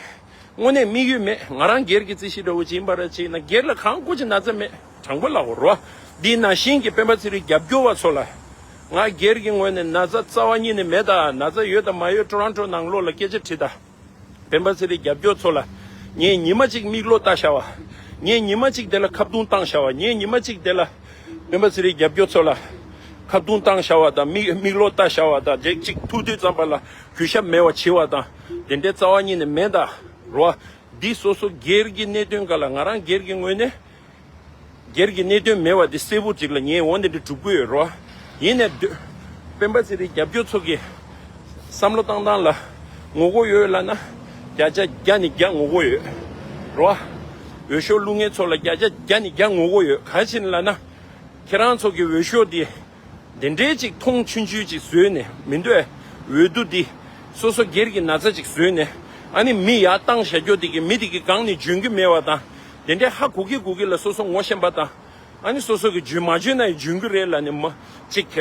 དངོས་གནས་དམིགས་ཡུལ་མེད། ང་རང་སྒེར་གྱི་རྩིས་གཞི་འདྲ་བོ་ཅིག་ཡིན་པ་ར་ཅིག་ཡིན་ན་སྒེར་ལ་གང་དགོས་ཀྱི་ན་ཚ་མེད། དྲང་པོ་ལབ་དགོས་རོ། འདི་ནང་བཞིན་གྱི་སྤེན་པ་ཚེ་རིང་རྒྱབ་སྐྱོར་བ་ཚོ་ལ་ང་སྒེར་གྱི་ངོས་ནས་ན་ཚ་རྩ་བ་ཉིད་ནས་མེད། ད་ན་ཚ་ཡོད་དང་མ་ཡོད་ཊོ་རོན་ཊོ་ནང་ལོགས་ལ་སྐད་ཆ་དྲིས་དང་། སྤེན་པ་ཚེ་རིང་རྒྱབ་སྐྱོར་ཚོ་ལ་ངས་ཉི་མ་གཅིག་མིག་ལོག་ལྟ་བཞག་པ། ངས་ཉི་མ་གཅིག་དེ་ལ་ཁ་བརྡུང་བཏང་བཞག་པ། ངས་ཉི་མ་གཅིག་དེ་ལ་སྤེན་པ་ཚེ་རིང་རྒྱབ་སྐྱོར་ཚོ་ལ་ཁ་བརྡུང་བཏང་བཞག་པ་དང་མིག་མིག་ལོག་ལྟ་བཞག་པ་དང་དེ་གཅིག་ཐུག་དུས་ཙམ་པ་ལ་གུས་ཞབས་མེད་པ་བྱེད་པ་དང་དེ་འདྲའི་རྩ་བ་ཉིད་ནས་མེད། ད་རོ། འདི་སོ་སོ་སྒེར་གྱི་གནད་དོན་སྒང་ལ་ང་རང་སྒེར་གྱི་ངོས་ནས། སྒེར་གྱི་གནད་དོན་མེད་པ་འདི་གསལ་པོ་ཅིག་ལ་ངས་འོ་འདི་འདྲ་སྒྲུབ་ཀྱི་ཡོད་རོ། ཡིན་ནའི་སྡོད། སྤེན་པ་ཚེ་རིང་རྒྱབ་སྐྱོར་ཚོ་གི་བསམ་བློ་བཏང་སྟངས་ལ་ངོ་རྒོལ་ཡོད་ལབ་ན་བརྒྱ་ཆ་བརྒྱ་ནས་བརྒྱ་ངོ་རྒོལ་ཡོད་རོ། འོས་ཤོག་བླུག་མཁན་ཚོ་ལ་བརྒྱ་ཆ་བརྒྱ་ནས་བརྒྱ་ངོ་རྒོལ་ཡོད། ག་རེ་བྱས་ནས་ལབ་ན་ཁྱེད་རང་ཚོ་གི་འོས་ཤོག་འདི་འདི་འདྲའི་ཅིག་མཐོང་ཆུང་ཆུང་ཅིག་བཟོས་ནས་མི་འདོད། འོས་བསྡུ་འདི་སོ་སོ་སྒེར་གྱི་ན་ཚ་ཅིག་བཟོས་ནས་ཨ་ནི་མི་ཡར་བཏང་བཞག་རྒྱུ་འདི་གི་མི་འདི་གི་སྒང་ནས་འཇོན་གྱི་མེད་པ་དང་དེ་འདྲའི་ཧ་གོ་གི་གོ་གི་ལ་སོ་སོ་ངོ་ཤེས་པ་དང་། ཨ་ནི་སོ་སོ་གི་འཇོན་མ་འཇོན་ན་ཡང་འཇོན་གི་རེད་ལབ་ནས་མ་ཅིག་ག་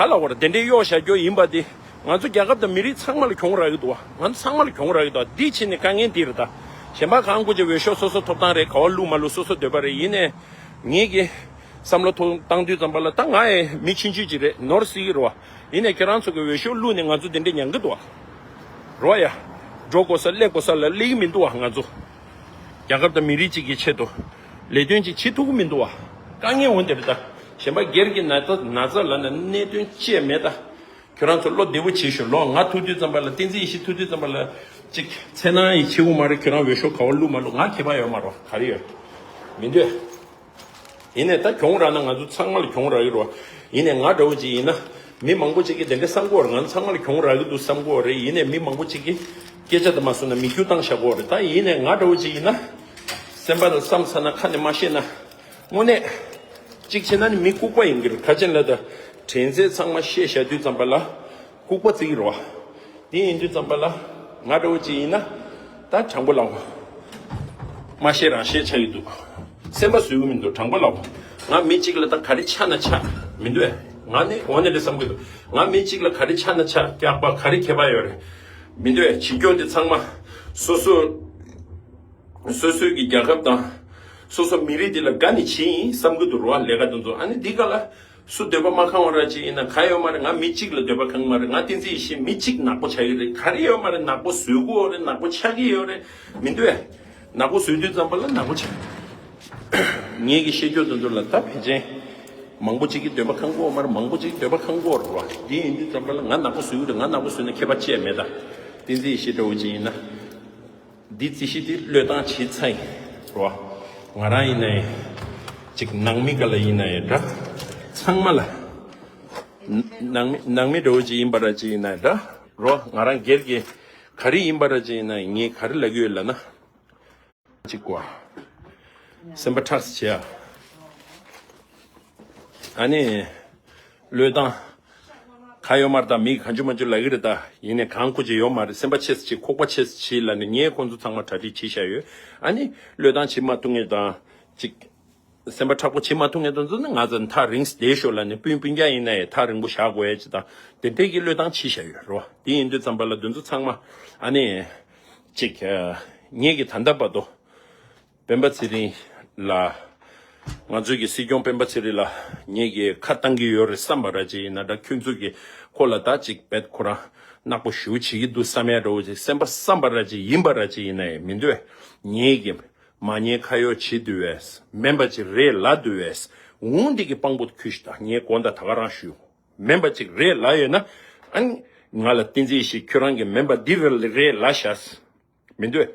ལ་བར་དེ་འདྲའི་གཡོག་བཞག་རྒྱུ་ཡིན་པ་དེ་ ང་ཚོ་རྒྱལ་ཁབ་དང་མི་རིགས་ཚང་མ་ལ་གྱོང་རག་གི་འདུག་བ། ང་ཚོ་ཚང་མ་ལ་གྱོང་རག་གི་འདུག་བ། འདི་བྱས་ནས་དཀའ་ངལ་འདི་རེད་ད། གཞན་པ་གང་དགོས་ཀྱི་འོས་ཤོག་སོ་སོ་ཐོབ་ཐང་རེད། ག་བ་བླུག་མ་བླུག་སོ་སོ་འདོད་པ་རེད། ཡིན་ནས་ངེད་ཀྱི་བསམ་བློ་ཐོག་བཏང་དུས་ཙམ་པ་ལ་ད་ང་ཡི་མི་ཆུང་ཆུང་ཅིག་རེད། ནོར་སྲིད་ཀྱི་རེད་བ། ཡིན་ནས་ཁྱེད་རང་ཚོ་གི་འོས་ཤོག་བླུག་ནས་ང་ཚོ་འདི་འདྲས་མྱང་གི་འདུག་བ། རེད་བ་ཡ། འགྲོ་དགོས་ས་སླེབས་དགོས་ས་ལ་སླེབས་ཀྱི་མི་འདུག་བ། ང་ཚོ་རྒྱལ་ཁབ་དང་མི་རིགས་གཅིག་གི་ཆེད་དུ་ལས་དོན་ཅིག་བྱེད་ཐུབ་ཀྱི་མི་འདུག་བ། དཀའ་ངལ་འོང་དེ་རེད་ད། གཞན་པ་སྒེར་གྱི་ན་ཚ་ན་ཚ་ལབ་ན་གནད་དོན་ཅི་ཡང་མེད་ད། ཁྱོད་རང་ཚོ་བློ་བདེ་པོ་བྱེད་ཤོག་ལོ། ང་ཐུག་དུས་ཙམ་པ་ལ་བསྟན་འཛིན་ཡེ་ཤེས་ཐུག་དུས་ཙམ་པ་ལ་ཅིག་འཚེར་སྣང་ཡི་ཆེ་བོ་མ་རེད། ཁྱོད་རང་འོས་ཤོག་ག་བ་བླུག་མ་བླུག་ང་ཁྱད་པར་ཡོད་མ་རེད། ག་རེ་ཡོད། མི་འདོད། ཡིན་ནས་ད་གྱོང་རག་ན་ང་ཚོ་ཚང་མ་ལ་གྱོང་རག་གི་རེད་བ། ཡིན་ནས་ང་འདྲ་བོ་ཅིག་ཡིན་ན་མི་མང་པོ་ཅིག་གིས་དེ་འདྲ་བསམ་གི་ཡོད་རེད། ང་ཚོ་ཚང་མ་ལ་གྱོང་རག་གི་འདུག་བསམ་གི་ཡོད་རེད། ཡིན་ནས་མི་མང་པོ་ཅིག་གིས་སྐད་ཆ་དེ་མ་གསུངས་ན་མིག་ཆུ་བཏང་བཞག་གི་ཡོད་རེད། ད་ཡིན་ནས་ང་འདྲ་བོ་ཅིག་ཡིན་ན་སེམས་པ་ལ་བསམ་ཚར་ན་ཁ་ནས་མ་བཤད་ན། དངོས་གནས། གཅིག་བྱས་ན་ནི་མི་ལྐུགས་པ་ཡིན་གྱི་རེད། ག་ཅན་ལ་ད་དྲན་ཚད་ཚང་མ་བཤད་བཞག་དུས་ཙམ་པ་ལ་ལྐུགས་པ་བརྩི་གི་རེད་བ། དེ་ཡིན་དུས་ཙམ་པ་ལ་ང་འདྲ་བོ་ཅིག་ཡིན་ན་ད་དྲང་པོ་ལབ་དགོས། མ་བཤད་རང་བཤད་ཆགས་ཀྱི་འདུག་སེམས་པ་བཟོད་ཀྱི་མི་འདུག་དྲང་པོ་ལབ་དགོས། ང་མི་གཅིག་ལ་ད་ག་རེ་ཆགས་ན་ཆགས་མི་འདོད། ང་ནི་འོ་ནས་རེད་བསམ་གྱི་འདུག་ང་མི་གཅིག་ལ་ག་རེ་ཆགས་ན་ཆགས། སྐྱག་པ་ག་རེ་ཁྱད་པར་ཡོད་རེད། མི་འདོད། བྱེད་སྐྱོང་དེ་ཚང་མ་སོ་སོ། སོ་སོའི་གི་རྒྱལ་ཁབ་དང་། སོ་སོ་མི་རིགས་འདི་ལ་དགའ་ནས་བྱེད་ཡིན་བསམ་གི་འདུག་རོ། ལས་ཀ་དེ་ཚོ་ཨ་ནི་འདི་ག་ལ་སུ་འདོད་པ་མ་ཁེངས་པ་ར་ཅིག་ཡིན་ན་ག་ཡོད་མ་རེད། ང་མི་གཅིག་ལ་འདོད་པ་ཁེངས་མ་རེད། ང་བསྟན་འཛིན་ཡེ་ཤེས་མི་གཅིག་ནག་པོ་ཆགས་ཀྱི་རེད། ག་རེ་ཡོད་མ་རེད། ནག་པོ་བཟོས་གི་ཡོད་རེད། ནག་པོ་ཆགས་ཀྱི་ཡོད་རེད། མི་འདོད། ནག་པོ་བཟོས་དུས་ཙམ་པ་ལ་ནག་པོ་ཆགས། ངེད་ཀྱི་བཤད་རྒྱུ་དེ་ཚོ་ལ་ད་ཕལ་ཆེར་མང་པོ་གཅིག་གི་འདོད་པ་ཁེངས་གི་ཡོད་མ་རེད། མང་པོ་གཅིག་འདོད་པ་ཁེངས་གི་ཡོད་རེད་བ། འདི་ཡིན་དུས་ཙམ་པ་ལ་ང་ནག་པོ་བཟོས་ཀྱི་རེད། ང་ནག་པོ་བཟོས་ན་ཁྱད་པར་ཅི་ཡང་མེད་ད། བསྟན་འཛིན་ཡེ་ཤེས་འདྲ་བོ་ཅིག་ཡིན་ན། འདི་རྩིས་གཞི་འདི་བློས་བཏང་བྱེད་ཚར་ཡིན་རོ། ང་རང་ཡིན་ན་ཡང་ཅིག་ནང་མི་ག་ལ་ཡིན་ན་ཡང་འདྲ། ཚང་མ་ལ། ནང་མི་ནང་མི་འདྲ་བོ་ཅིག་ཡིན་པ་ར་ཅིག་ཡིན་ན་འདྲ་རོ། ང་རང་སྒེར་གྱི་ག་རེ་ཡིན་པ་ར་ཅིག་ཡིན་ན་ངས་ག་རེ་ལབ་ཀྱི་ཡོད་ལབ་ན། ཅིག་གོ། སེམས་པ་ཁྲག་སེ་བྱེད་ཨ། ཨ་ནི། བློས་བཏང་། ག་ཡོད་མ་རེད་ད། མི་གང་བྱུང་མ་བྱུང་ལབ་ཀྱི་རེད་ད། ཡིན་ནའི་གང་ཁུ་ཅིག་ཡོད་མ་རེད། སེམས་པ་ཆེ་ས་ཅིག་ཁོག་པ་ཆེ་ས་ཅིག་ལབ་ནས་ངས་ཁོང་ཚོ་ཚང་མ་གྲ་སྒྲིག་བྱས་བཞག་ཡོད། ཨ་ནི་བློས་བཏང་བྱེད་མ་ཐུབ་མཁན་དང་ཅིག་སེམས་པ་མཁྲེགས་པོ་བྱེད་མ་ཐུབ་མཁན་དེ་ཚོ་ནི་ང་ཚོ་ཐག་རིང་ས་བསྡད་ཤོག་ལབ་ནས་སྤུན་སྤུན་ཀྱག་ཡིན་ན་ཡང་ཐག་རིང་པོ་བཞག་དགོས་ཡ་ཅིག་དང་དེ་འདྲས་ཀྱི་བློས་བཏང་བྱས་བཞག་ཡོད་རེད་བ། དེ་ཡིན་དུས་ཙམ་པ་ལ་དེ་ཚོ་ཚང་མ་ཨ་ནི་ཅིག་ངེད་ཀྱི་ད་ལྟ་བར་དུ། སྤེན་པ་ཚེ་རིང་ལ། ང་ཚོའི་གི་སྲིད་སྐྱོང་སྤེན་པ་ཚེ་རིང་ལ་ངེད་ཀྱིས་ཁ་བཏང་གི་ཡོད་རེད་བསམ་པ་ར་ཅིག་ཡིན་ན་འདྲ། ཁྱོད་ཚོ་གི་ཁོ་ལ་ད་ཅིག་བེད་ཁོ་རང་ནག་པོ་ཞེ་པོ་བྱེད་ཀྱི་འདུག་བསམ་ཡ་འདྲ་བོ་ཅིག་སེམས་པ་བསམ་པ་ར་ཅིག་ཡིན་པ་ར་ཅིག་ཡིན་ན་ཡང་མི་འདོད། ངེད་ཀྱིས་མ་ཉེས་ཁ་གཡོག་བྱེད་འདུག་བས་མིན་པ་ཅིག་རེད་ལབ་འདུག་བས་འོང་འདི་གི་དཔང་པོ་ཁྱོད་ཤི་ད་ངས་དགོངས་དག་ད་ག་རང་ཞུ། མིན་པ་ཅིག་རེད་ལབ་ཡོད་ན་ཨ་ནི་ང་ལ་བསྟན་འཛིན་ཡེ་ཤེས་ཁྱོད་རང་གི་མིན་པ་འདི་རེད་ལབ་བཞག་མི་འདོད།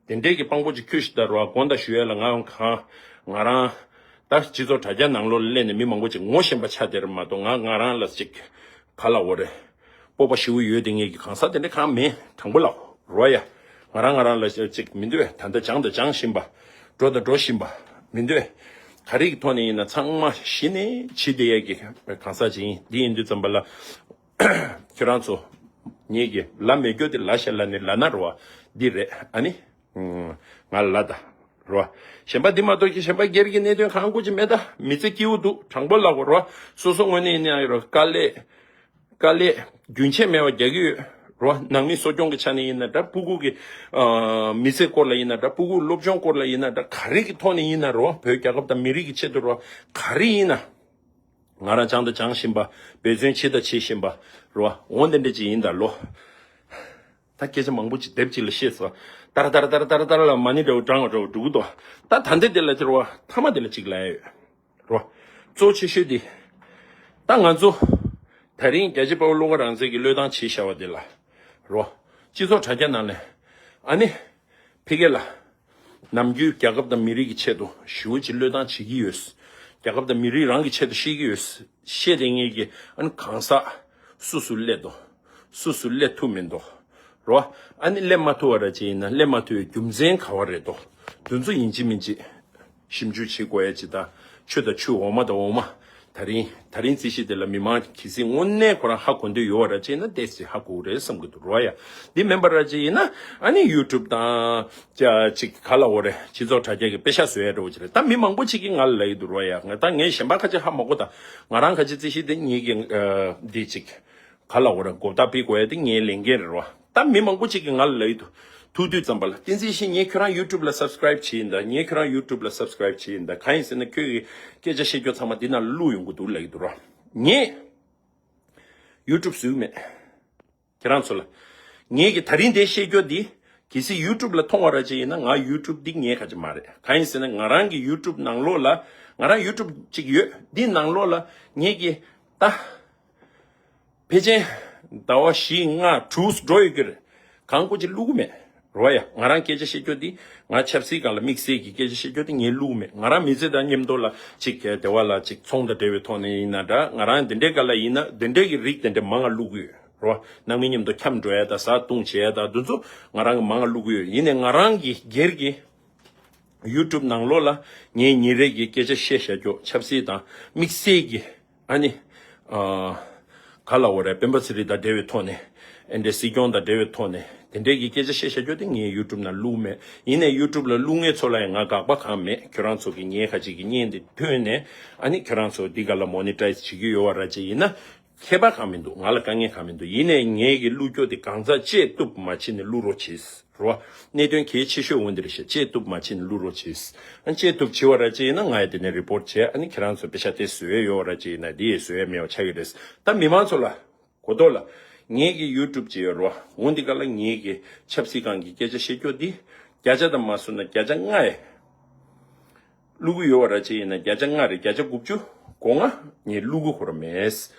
དེ་འདྲས་ཀྱི་དཔང་པོ་ཅིག་ཁྱོད་ཤི་ད་རོ། དགོངས་དག་ཞུ་ཡ་ལ་ང་ཡང་གང་ང་རང་ད་སྤྱི་ཚོགས་དྲ་རྒྱ་ནང་ལོགས་ལ་སླེབས་ནས་མི་མང་པོ་ཅིག་ངོ་ཤེས་པ་ཆགས་བསྡད་རེད་མ་གཏོགས་ང་ང་རང་ལ་ཅིག་ག་ལ་འོ་རེད། སྤོབས་པ་ཞེ་པོ་ཡོད་དེ་ངེད་ཀྱི་གང་ཟག་དེ་འདྲས་གང་མེད། དྲང་པོ་ལབ་རོ་ཡ། ང་རང་ང་རང་ལ་ཅིག་མི་འདོད། ད་ལྟ་སྦྱངས་དང་སྦྱང་བཞིན་པ། འགྲོ་དང་འགྲོ་བཞིན་པ་མི་འདོད། ག་རེ་གི་ཐོག་ནས་ཡིན་ན་ཚང་མ་གཞི་ནས་བྱེད་བསྡད་ཡ་གི་གང་ཟག་ཅིག་ཡིན། འདི་ཡིན་དུས་ཙམ་པ་ལ། ཁྱོད་རང་ཚོ། ངེད་ཀྱི་ལ་མེད་རྒྱུ་དེ་ལ་ཤ་ལ་ནི་ལ་ན་རོ་བ། འདི་རེད་ཨ་ནི། ང་ལ་ད། རོ་བ། གཞན་པ་འདི་མ་གཏོགས་ཀྱི་གཞན་པ་སྒེར་གྱི་གནད་དོན་གང་དགོས་ཀྱི་མེད་ད། མི་ཚེ་སྐྱིད་པོ་འདུག་དྲང་པོ་ལབ་དགོས་རོ་བ། སོ་སོ་ངོས་ནས་ཡིན་ན་ཡང་རོ་དཀའ་ལས། དཀའ་ལས་རྒྱུན་ཆད་མེད་པ་རྒྱག་གི་ཡོད། རོ་བ། ནང་མི་གསོ་སྐྱོང་གི་ཆ་ནས་ཡིན་ན་འདྲ། སྤུ་གུ་གི་མི་ཚེ་སྐོར་ལ་ཡིན་ན་འདྲ། སྤུ་གུ་སློབ་སྦྱོང་སྐོར་ལ་ཡིན་ན་འདྲ། ག་རེ་གི་ཐོག་ནས་ཡིན་ན་རོ་བ། བོད་རྒྱལ་ཁབ་དང་མི་རིགས་ཀྱི་ཆེད་དུ་རོ་བ། ག་རེ་ཡིན་ན། ང་རང་སྦྱངས་དང་སྦྱང་བཞིན་པ། འབད་བརྩོན་བྱེད་དང་བྱེད་བཞིན་པ། རེད་བ། འོ་འདི་འདྲ་ཅིག་ཡིན་ད་ལོ། ད་སྐད་ཆ་མང་པོ་ཅིག་དེབ་ཅིག་ལ་བཤད་སོང་། ཏར་ཏར་ཏར་ཏར་ཏར་ལ་མ་ཎི་འདྲ་བོ་བགྲང་བ་འདྲ་བོ་འགྲོ་གི་འདུག་ད་ད་འདི་འདི་ལ་ཅིག་རེད་བ། ཐ་མ་འདི་ལ་ཅིག་ལབ་ཡ་ཡོད། རེད་བ། གཙོ་ཆེ་ཤོས་འདི། ད་ང་ཚོ། ད་རིང་རྒྱལ་གཅེས་དཔའ་བོ་བློ་དགའ་རང་བཙན་གྱིས་བློས་བཏང་བྱས་བཞག་པ་འདི་ལ། རེད་བ། སྤྱི་ཚོགས་དྲ་རྒྱ་ནང་ལ། ཨ་ནི། ཕ་གི་ལ། ནམ་རྒྱུན་རྒྱལ་ཁབ་དང་མི་རིགས་ཀྱི་ཆེད་དུ་ཞེ་པོ་ཅིག་བློས་བཏང་བྱེད་ཀྱི་ཡོད། རྒྱལ་ཁབ་དང་མི་རིགས་རང་གི་ཆེད་དུ་བཤད་ཀྱི་ཡོད། བཤད་དེ་ངེད་ཀྱི་ཨ་ནི་གང་ཟག་སུ་སུ་སླེབས་འདུག་སུ་སུ་སླེབས་ཐུབ་མི་འདུག་རོ། ཨ་ནི་སླེབས་མ་ཐུབ་པ་ར་ཅིག་ཡིན་ན་སླེབས་མ་ཐུབ་པའི་རྒྱུ་མཚན་ག་བ་རེད་འདུག་དེ་ཚོ་ཡིན་གཅིག་མིན་གཅིག་ཞིབ་འཇུག་བྱེད་དགོས་ཡ་ཅིག་དང་། ཆུ་དང་ཆུ་འོ་མ་དང་འོ་མ། ད་རིང་ད་རིང་རྩིས་གཞི་དེ་ལ་མི་མང་གལ་སྲིད་དངོས་གནས་ཁོ་རང་ཧ་གོ་འདོད་ཡོད་པ་ར་ཅིག་ཡིན་ན་ཏོག་ཙམ་ཧ་གོ་གི་རེད་བསམ་གི་འདུག་རོ་ཡ། འདི་མིན་པ་ར་ཅིག་ཡིན་ན་ཨ་ནི་ཡུ་ཊུབ་དང་ཅ་ཅིག་ག་ལ་འོ་རེད། སྤྱི་ཚོགས་དྲ་རྒྱ་གི་པེ་ཤག་བཟོ་ཡ་འདྲ་བོ་ཅིག་རེད། ད་མི་མང་པོ་ཅིག་གིས་ང་ལ་ལབ་ཡི་འདུག་རོ་ཡ། ང་ད་ངས་གཞན་པ་ཁ་ཅིག་ཧ་མ་གོ། ད་ང་རང་ཁ་ཅིག་རྩིས་གཞི་དེ་ངེད་ཀྱི་འདི་ཅིག་ག་ལ་འོ་ར་གོ་བརྡ་སྤེལ་དགོས་ཡ་དེ་ངའི་ལས་འགན་རེད་རོ། ད་མི་མང་པོ་ཅིག་གིས་ང་ལ་ལབ་ཡི་འདུག་ཐུག་དུས་ཙམ་པ་ལ། བསྟན་འཛིན་ཡེ་ཤེས་ངས་ཁྱོད་རང་ཡུ་ཊུབ་ལ་སབ་སི་ཀ་རེབ་བྱས་ཡིན་ད། ངས་ཁྱོད་རང་ཡུ་ཊུབ་ལ་སབ་སི་ཀ་རེབ་བྱས་ཡིན་ད། གང་ཡིན་ཟེར་ན་ཁྱོད་ཀྱི་སྐད་ཆ་བཤད་རྒྱུ་ཚང་མ་འདི་ནང་ལ་བླུགས་ཡོང་གི་འདུག་ལབ་ཀྱི་འདུག་རོ། ངས་ཡུ་ཊུབ་བཟོས་མེད། ཁྱེད་རང་ཚོ་ལ། ངས་ཀྱི་ད་རིང་འདི་བཤད་རྒྱུ་འདི། གལ་སྲིད་ཡུ་ཊུབ་ལ་མཐོང་བ་ར་ཅིག་ཡིན་ན། ང་ཡུ་ཊུབ་འདི་ངའི་ཁ་ཅིག་མ་རེད། གང་ཡིན་ཟེར་ན་ང་རང་གི་ཡུ་ཊུབ་ནང་ལོགས་ལ། ང་རང་ཡུ་ཊུབ་ཅིག་ཡོད། འདི་ནང་ལོགས་ལ་ངས་ཀྱི་ད། ཕལ་ཆེར་ཟླ་བ་བཞི་ལྔ་དྲུག་འགྲོ་ཡོད་ཀྱི་རེད། གང་ཀོ་ཅིག་བླུག་གི་མེད་རོ་ཡ། ང་རང་སྐད་ཆ་བཤད་རྒྱུ་འདི། ང་ཆབ་སྲིད་སྒང་ལ་དམིགས་བསལ་གྱི་སྐད་ཆ་བཤད་རྒྱུ་འདི་ངས་བླུག་གི་མེད། ང་རང་མི་ཚེ་དང་མཉམ་དུ་ལ་ཅིག་དེ་བ་ལ་ཅིག་ཚོང་དང་འབྲེལ་བའི་ཐོག་ནས་ཡིན་ན་འདྲ། ང་རང་འདི་འདྲའི་སྒང་ལ་ཡིན་ན་འདི་འདྲའི་གི་རིགས་དེ་འདྲ་མང་ང་བླུག་གི་ཡོད་རོ། ནང་མི་མཉམ་དུ་འཁྱམ་འགྲོ་ཡ་དང་བཟའ་བཏུང་བྱེད་ཡ་དང་འདི་ཚོ་ང་རང་གི་མང་ང་བླུག་གི་ཡོད། ཡིན་ནའི་ང་རང་གི་སྒེར་གྱི་ཡུ་ཊུབ་ནང་ལོགས་ལ་ངས་ཉིན་རེ་གི་སྐད་ཆ་བཤད་བཞག་རྒྱུ་ཆབ་སྲིད་དང་དམིགས་བསལ་གྱི། ཨ་ནི། ཨ། ག་ལ་འོ་རེད། སྤེན་པ་ཚེ་རིང་དང་འབྲེལ་བའི་ཐོག་ནས། ཨེ་འདྲའི་སྲིད་སྐྱོང་དང་འབྲེལ་བའི་ཐོག་ནས་དེ་འདྲའི་གི་སྐད་ཆ་བཤད་བཞག་རྒྱུ་དེ་ངས་ཡུ་ཊུབ་ནང་བླུག་མེད། ཡིན་ནའི་ཡུ་ཊུབ་ལ་བླུག་མཁན་ཚོ་ལ་ཡང་ང་དགག་པ་གང་མེད། ཁྱོད་རང་ཚོ་གི་ངའི་ཁ་ཅིག་གི་བརྙན་དེ་ཐོན་ནས། ཨ་ནི་ཁྱོད་རང་ཚོ་འདི་ག་ལ་མོ་ནི་ཊའི་ཛི་བྱེད་ཀྱི་ཡོད་བ་ར་ཅིག་ཡིན་ན། ཁྱད་པར་གང་མི་འདུག་ང་ལ་དཀའ་ངལ་གང་མི་འདུག་ཡིན་ནའི་ངས་གི་བླུག་རྒྱུ་དེ་གང་ཚ་བཅད་གཏུབ་མ་བྱེད་ནས་བླུག་རོགས་བྱེད་རོ། གནད་དོན་གལ་ཆེ་ཤོས་འོ་འདི་རེད་ཤག་བཅད་གཏུབ་མ་བྱེད་ནས་བླུག་རོགས་བྱེད། ཨ། བཅད་གཏུབ་བྱེད་བ་ར་ཅིག་ཡིན་ན་ང་ཡ་དེ་ནས་རི་པོར་ཊི་བྱས། ཨ་ནི་ཁྱེད་རང་ཚོ་པེ་ཤ་དེ་བཟོས་ཡོད་བ་ར་ཅིག་ཡིན་ན་དེ་ཡི་བཟོས་ཡ་མེད་བ་ཆགས་ཀྱི་རེད། ད་མི་མང་ཚོ་ལ་གོ་ཐོག་ལ་ངས་གི་ཡུ་ཊུབ་ཅིག་ཡོད་རོ། འོ་འདི་ག་ལ་ངས་གི་ཆབ་སྲིད་སྒང་གི་སྐད་ཆ་བཤད་རྒྱུ་འདི་བརྒྱ་ཆ་དང་མ་བཟོ་ན་བརྒྱ་ཆ་ལྔ་ཡ། བླུག་གི་ཡོད་བ་ར་ཅིག་ཡིན་ན་བརྒྱ་ཆ་ལྔ་རེད། བརྒྱ་ཆ་དགུ་བཅུ་གོ་ལྔ་ངས་བླུག་གི་ཁོ་ར་མེད་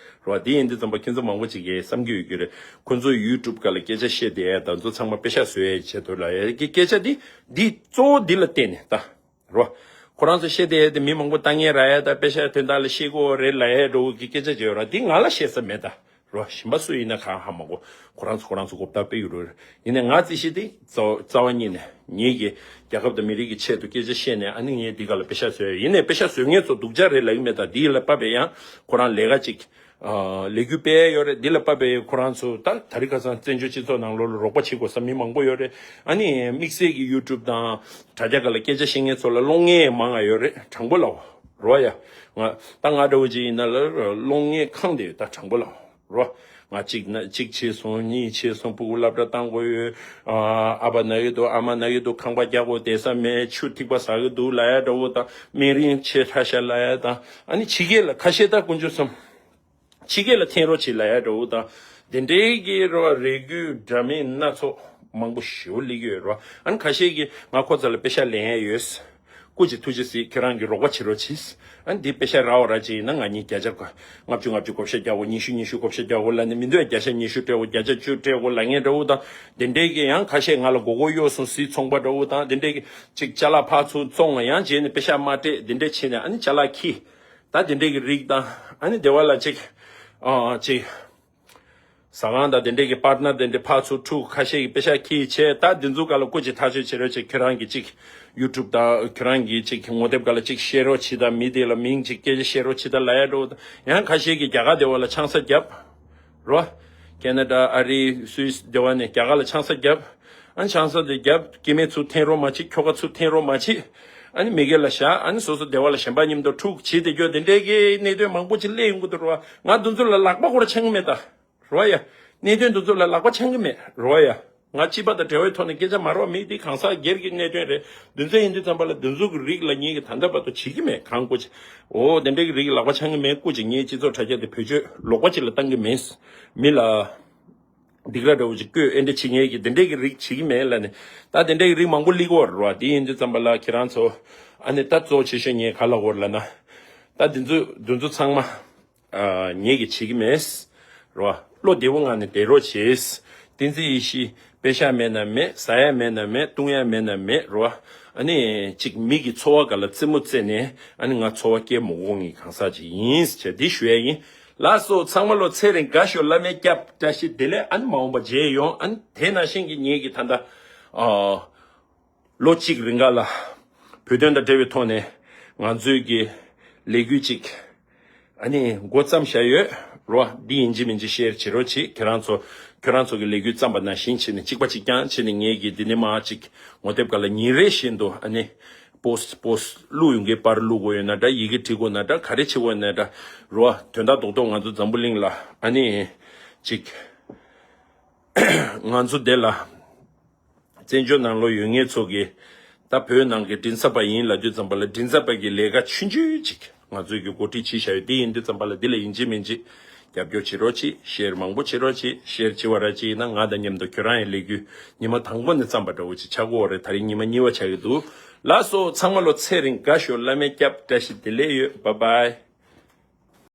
རོ། དེ་ཡིན་དུས་ཙམ་པ་ཁྱེད་ཚོ་མང་པོ་ཅིག་གིས་བསམ་གྱི་ཡོད་ཀྱི་རེད། ཁོ་ཚོ་ཡུ་ཊུབ་སྒང་ལ་སྐད་ཆ་བཤད་བསྡད་ཡ་དང་ཚོ་ཚང་མ་པེ་ཤག་བཟོ་ཡའི་ཆེད་དུ་ལ་ཡ་གི་སྐད་ཆ་འདི་འདི་གཙོ་བོ་འདི་ལ་བརྟེན་ནས་ད་རོ། ཁོ་རང་ཚོ་བཤད་བསྡད་ཡ་དེ་མི་མང་པོ་ལྟ་ངན་རག་ཡ་དང་པེ་ཤག་དོན་དག་ལ་བཤད་དགོས་རེད་ལབ་ཡ་འདྲ་བོ་གི་སྐད་ཆ་བརྗོད་ར། འདི་ང་ལ་བཤད་ས་མེད་ད། རོ། གཞན་པ་སུ་ཡིན་ན་གང་ཧ་མ་གོ། ཁོ་རང་ཚོ་ཁོ་རང་ཚོ་གོ་བརྡ་སྤེལ་ཡོད་རེད། ཡིན་ནའི་ང་རྩིས་གཞི་དེ་རྩ་རྩ་བ་ཉིད་ནས་ངེད་ཀྱི་རྒྱལ་ཁབ་དང་མི་རིགས་ཀྱི་ཆེད་དུ་སྐད་ཆ་བཤད་ནས། ཨ་ནི་ངས་འདི་ག་ལ་པེ་ཤག་བཟོས་ཡོད། ཡིན་ནའི་པེ་ཤག་བཟོ་མཁན་ཚོ་སྡུག་ཅག་རེད་ལབ་ཀྱི་མེད། ད་འདི་ལ་དཔག་པའི་ཡང་ཁོ་རང་ལས་ཀ་ཅིག་ཨ། ལས་འགུལ་སྤེལ་ཡོད་རེད། འདི་ལ་དཔག་པའི་ཁོ་རང་ཚོ་ད་དེ་རིང་ཁ་སང་བཙན་བྱོལ་སྤྱི་ཚོགས་ནང་ལོགས་ལ་རོགས་པ་བྱེད་དགོས་ས་མི་མང་པོ་ཡོད་རེད། ཨ་ནི་དམིགས་བསལ་གྱི་ཡུ་ཊུབ་དང་དྲ་རྒྱ་སྒང་ལ་སྐད་ཆ་བཤད་མཁན་ཚོ་ལ་གློག་བརྙན་མང་ང་ཡོད་རེད། དྲང་པོ་ལབ་རོ་ཡ། ང་ད་ང་འདྲ་བོ་ཅིག་ཡིན་ན་ལ་གློག་བརྙན་ཁེངས་བསྡད་ཡོད། ད་དྲང་པོ་ལབ་རོ། ང་གཅིག་ན་གཅིག་བྱས་སོང་། གཉིས་བྱས་སོང་། ཕྲུ་གུ་སློབ་གྲྭ་བཏང་དགོས་ཡོད། ཨ་ཨ་ཕ་ན་གི་འདུག་ཨ་མ་ན་གི་འདུག་ཁང་པ་རྒྱག་དགོས། བསྡད་ས་མེད། ཆུ་ཐིགས་པ་ཟ་གི་འདུག་ལབ་ཡ་འདྲ་བོ་དང་། སྨན་རིན་ཆེ་ཁྲ་ཤ་ལབ་ཡ་དང་། ཨ་ནི་ཕྱི་རྒྱལ་ལ་ཁ་ཤས་ད་དཀོན་མཆོག་གསུམ། ཕྱི་རྒྱལ་ལ་འཐེན་རོགས་བྱེད་ལབ་ཡ་འདྲ་བོ་དང་། དེ་འདྲའི་གི་རོ་རེ་སྐུལ་འདྲ་མིན་སྣ་ཚོགས་མང་པོ་ཞེ་པོ་སླེབས་ཀྱི་ཡོད་རོ། ཨ་ནི་ཁ་ཤས་ཀྱིས་ང་ཁོ་ཚོ་ལ་པེ་ཤག་ལེན་ཡ་ཡོད། སྐུ་མཁྱེན་ཐུགས་རྗེ་གཟིགས། ཁྱེད་རང་གིས་རོགས་པ་བྱེད་རོགས་བྱེད། ཨ་ནི་འདི་པེ་ཤག་རག་པ་ར་ཅིག་ཡིན་ན་ང་གཉིས་བརྒྱ་ཆ་ལྔ་བཅུ་ལྔ་བཅུ་བགོ་བཤའ་རྒྱག་དགོས། ཉི་ཤུ་ཉི་ཤུ་བགོ་བཤའ་རྒྱག་དགོས་ལབ་ནས། མི་འདུག་བརྒྱ་ཆ་ཉི་ཤུ་སྤྲད་དགོས། བརྒྱ་ཆ་བཅུ་སྤྲད་དགོས་ལབ་མཁན་འདྲ་བོ་དང་། དེ་འདྲའི་གི་ཡང་ཁ་ཤས་ང་ལ་མགོ་སྐོར་གཡོག་སོང་ཟེར། ཚོང་པ་འདྲ་བོ་དང་དེ་འདྲའི་གི་ཅིག་ཅ་ལག་ཕར་ཚུར་བཙོང་བ་ཡང་བྱས་ནས་པེ་ཤག་མ་སྤྲད། དེ་འདྲ་བྱས་ནས་ཨ་ནི་ཅ་ལག་ཁྱེར། ད་དེ་འདྲའི་གི་རིགས་དང་། ཨ་ནི་སྡེ་བ་ལ་ཅིག་ཨ་ཅིག་ཟ་ཁང་དང་དེ་འདྲའི་གི་པར་ཊི་ནར་དེ་འདྲའི་ཕར་ཚུར་ཕྲུ་གུ་ཁ་ཤས་ཀྱིས་པེ་ཤག་ཁྱེར་བྱས། ད་འདི་ཚོ་སྒང་ལ་སྐུ་མཁྱེན་ཐག་གཅོད་བྱེད་རོགས་བྱེད། ཁྱེད་རང་གིས་ཅིག་ཡུ་ཊུབ་དང་ཁྱེད་རང་གིས་ཅིག་ངོ་དེབ་སྒང་ལ་ཅིག་བཤད་རོགས་བྱེད་དང་། མི་དེ་ལ་མིང་ཅིག་སྐད་ཆ་བཤད་རོགས་བྱེད་དང་ལབ་ཡ་འདྲ་བོ་དང་། ཡང་ཁ་ཤས་ཀྱིས་རྒྱ་གར་སྡེ་བ་ལ་ཆང་ས་བརྒྱབ་རོ། ཁེ་ན་ཌ་ཨ་རི་སུད་སི་སྡེ་བ་ནས་རྒྱ་གར་ལ་ཆང་ས་བརྒྱབ། ཨ་ནི་ཆང་ས་དེ་བརྒྱབ། སྐྱེ་དམན་ཚུར་འཐེན་རོགས་མ་བྱེད། ཁྱོ་ག་ཚུར་འཐེན་རོགས་མ་བྱེད། ཨ་ནི་མི་སྒེར་ལ་བཞག་ཨ་ནི་སོ་སོ་སྡེ་བ་ལ་གཞན་པ་མཉམ་དུ་ཕྲུ་གུ་བྱེད་བསྡད་རྒྱུ་དེ་འདྲའི་གི་གནད་དོན་མང་པོ་ཅིག་སླེབས་ཡོང་གི་འདུག་རོ། ང་འདི་ཚོ་ལ་ལག་པ་ཁོ་ར་འཆང་གི་མེད་ད། རོ་ཡ། གནད་དོན་འདི་ཚོ་ལ་ལག་པ་འཆང་གི་མེད་རོ་ཡ། ང་སྤྱི་པ་དང་འབྲེལ་བའི་ཐོག་ནས་སྐད་ཆ་མ་རོགས་མེད། དེ་གང་ཟག་སྒེར་གྱི་གནད་དོན་རེད། འདི་ཚོ་ཡིན་དུས་ཙམ་པ་ལ་འདི་ཚོ་གི་རིགས་ལ་ངེད་ཀྱིས་ད་ལྟ་བར་དུ་བྱེད་ཀྱི་མེད། གང་སྐུ་མཁྱེན། འོ་དེ་འདྲའི་གི་རིགས་ལག་པ་འཆང་གི་མེད། སྐུ་མཁྱེན་ངའི་སྤྱི་ཚོགས་དྲ་རྒྱ་དེ་བེད་སྤྱོད་ལོག་པ་ཅིག་ལ་བཏང་གི་མེད། མི་ལ་སྡིགས་ར་འདྲ་བོ་ཅིག་བསྐོས་ཨེ་འདྲ་བྱེད་མཁན་གྱི་དེ་འདྲའི་གི་རིགས་བྱེད་ཀྱི་མེད་ལབ་ནས། ད་དེ་འདྲའི་གི་རིགས་མང་པོ་སླེབས་ཀྱི་ཡོད་རེད་བ། དེ་ཡིན་དུས་ཙམ་པ་ལ་ཁྱེད་རང་ཚོ་ཨ་ནི་ད་གཙོ་ཆེ་ཤོས་ངས་ག་ལབ་དགོས་རེད་ལབ་ན། ད་འདི་ཚོ་འདི་ཚོ་ཚང་མ། ཨ། ངེད་ཀྱིས་བྱེད་ཀྱི་མེད། རོ། བློ་བདེ་པོ་ངང་ནས་བསྡད་རོགས་བྱེད། བསྟན་འཛིན་ཡེ་ཤེས་པེ་ཤག་མེད་ན་མེད། ཟ་ཡ་མེད་ན་མེད། བཏུང་ཡ་མེད་ན་མེད་རོ། ཨ་ནི་ཅིག་མི་གི་འཚོ་བ་སྒང་ལ་རྩེད་མོ་རྩེ་ནས་ཨ་ནི་ང་འཚོ་བ་སྐྱེལ་མི་དགོས་མཁན་གང་ཟག་ཅིག་ཡིན་ཟེར་འདི་ཞུ་ཡ་ཡིན། ལགས་སོ། ཚང་མ་ལོ་ཚེ་རིང་དགའ་ཤོག་བླ་མའི་སྐྱབས། བཀྲ་ཤིས་བདེ་ལེགས། ཨ་ནི་མ་འོངས་པ་མཇལ་ཡོང་། ཨ་ནི་དེ་ནང་བཞིན་གྱི་ངེད་ཀྱིས་ད་ལྟ། ཨ། ལོ་གཅིག་རིང་ག་ལ་བོད་དོན་དང་འབྲེལ་བའི་ཐོག་ནས་ང་ཚོའི་གི་ལས་འགུལ་ཅིག་ཨ་ནི་འགོ་བརྩམས་བཞག་ཡོད་རོ། འདི་ཡིན་གཅིག་མིན་གཅིག་ཤེར་བྱེད་རོགས་བྱེད། ཁྱེད་རང་ཚོ་ཁྱེད་རང་ཚོ་གི་ལས་འགུལ་བརྩམས་པ་ནང་བཞིན་བྱས་ནས་གཅིག་པ་གཅིག་རྐྱང་བྱས་ནས་ངེད་ཀྱིས་འདི་ནས་མར་ཅིག་ངོ་དེབ་སྒང་ལ་ཉིན་རེ་བཞིན་དུ་ཨ་ནི་པོ་སི་པོ་སི་བླུག་ཡོང་གི། པར་བླུག་དགོས་ཡོད་ན་འདྲ། ཡི་གེ་བྲིས་དགོས་ན་འདྲ། ག་རེ་བྱེད་དགོས་ན་འདྲ་རོ། དོན་དག་རྡོག་རྡོག་ང་ཚོ་འཛམ་བུ་གླིང་ལ་ཨ་ནི་ ཅིག་ང་ཚོ་དེ་ལ་བཙན་བྱོལ་ནང་ལོགས་ཡོད་མཁན་ཚོ་གི་ད་བོད་ནང་གི་མགྲིན་ཚབ་པ་ཡིན་ལབ་དུས་ཙམ་པ་ལ་མགྲིན་ཚབ་པ་གི་ལས་ཀ་ཆུང་ཆུང་ཅིག་ང་ཚོས་གི་འགོ་ཁྲིད་བྱས་བཞག་ཡོད། དེ་ཡིན་དུས་ཙམ་པ་ལ་འདི་ལ་ཡིན་གཅིག་མིན་གཅིག་རྒྱབ་སྐྱོར་བྱེད་རོགས་གྱིས། ཤེར་མང་པོ་བྱེད་རོགས་གྱིས། ཤེར་བྱེད་པ་ར་ཅིག་ཡིན་ན་ང་དང་མཉམ་དུ་ཁྱོད་རང་ཡི་ལས་འགུལ་ཉི་མ་དང་པོ་ནས་བརྩམས་པ་འདྲ་བོ་ཅིག་ཆགས་ཀྱི་ཡོད་རེད། ད་རིང་ཉི་མ་གཉིས་པ་ཆགས་ཀྱི་འདུག་ལགས་སོ། ཚང་མ་ལོ་ཚེ་རིང་དགའ་ཤོག་བླ་མའི་སྐྱབས། བཀྲ་ཤིས་བདེ་ལེགས་ཡོད། བཱའི་བཱའི།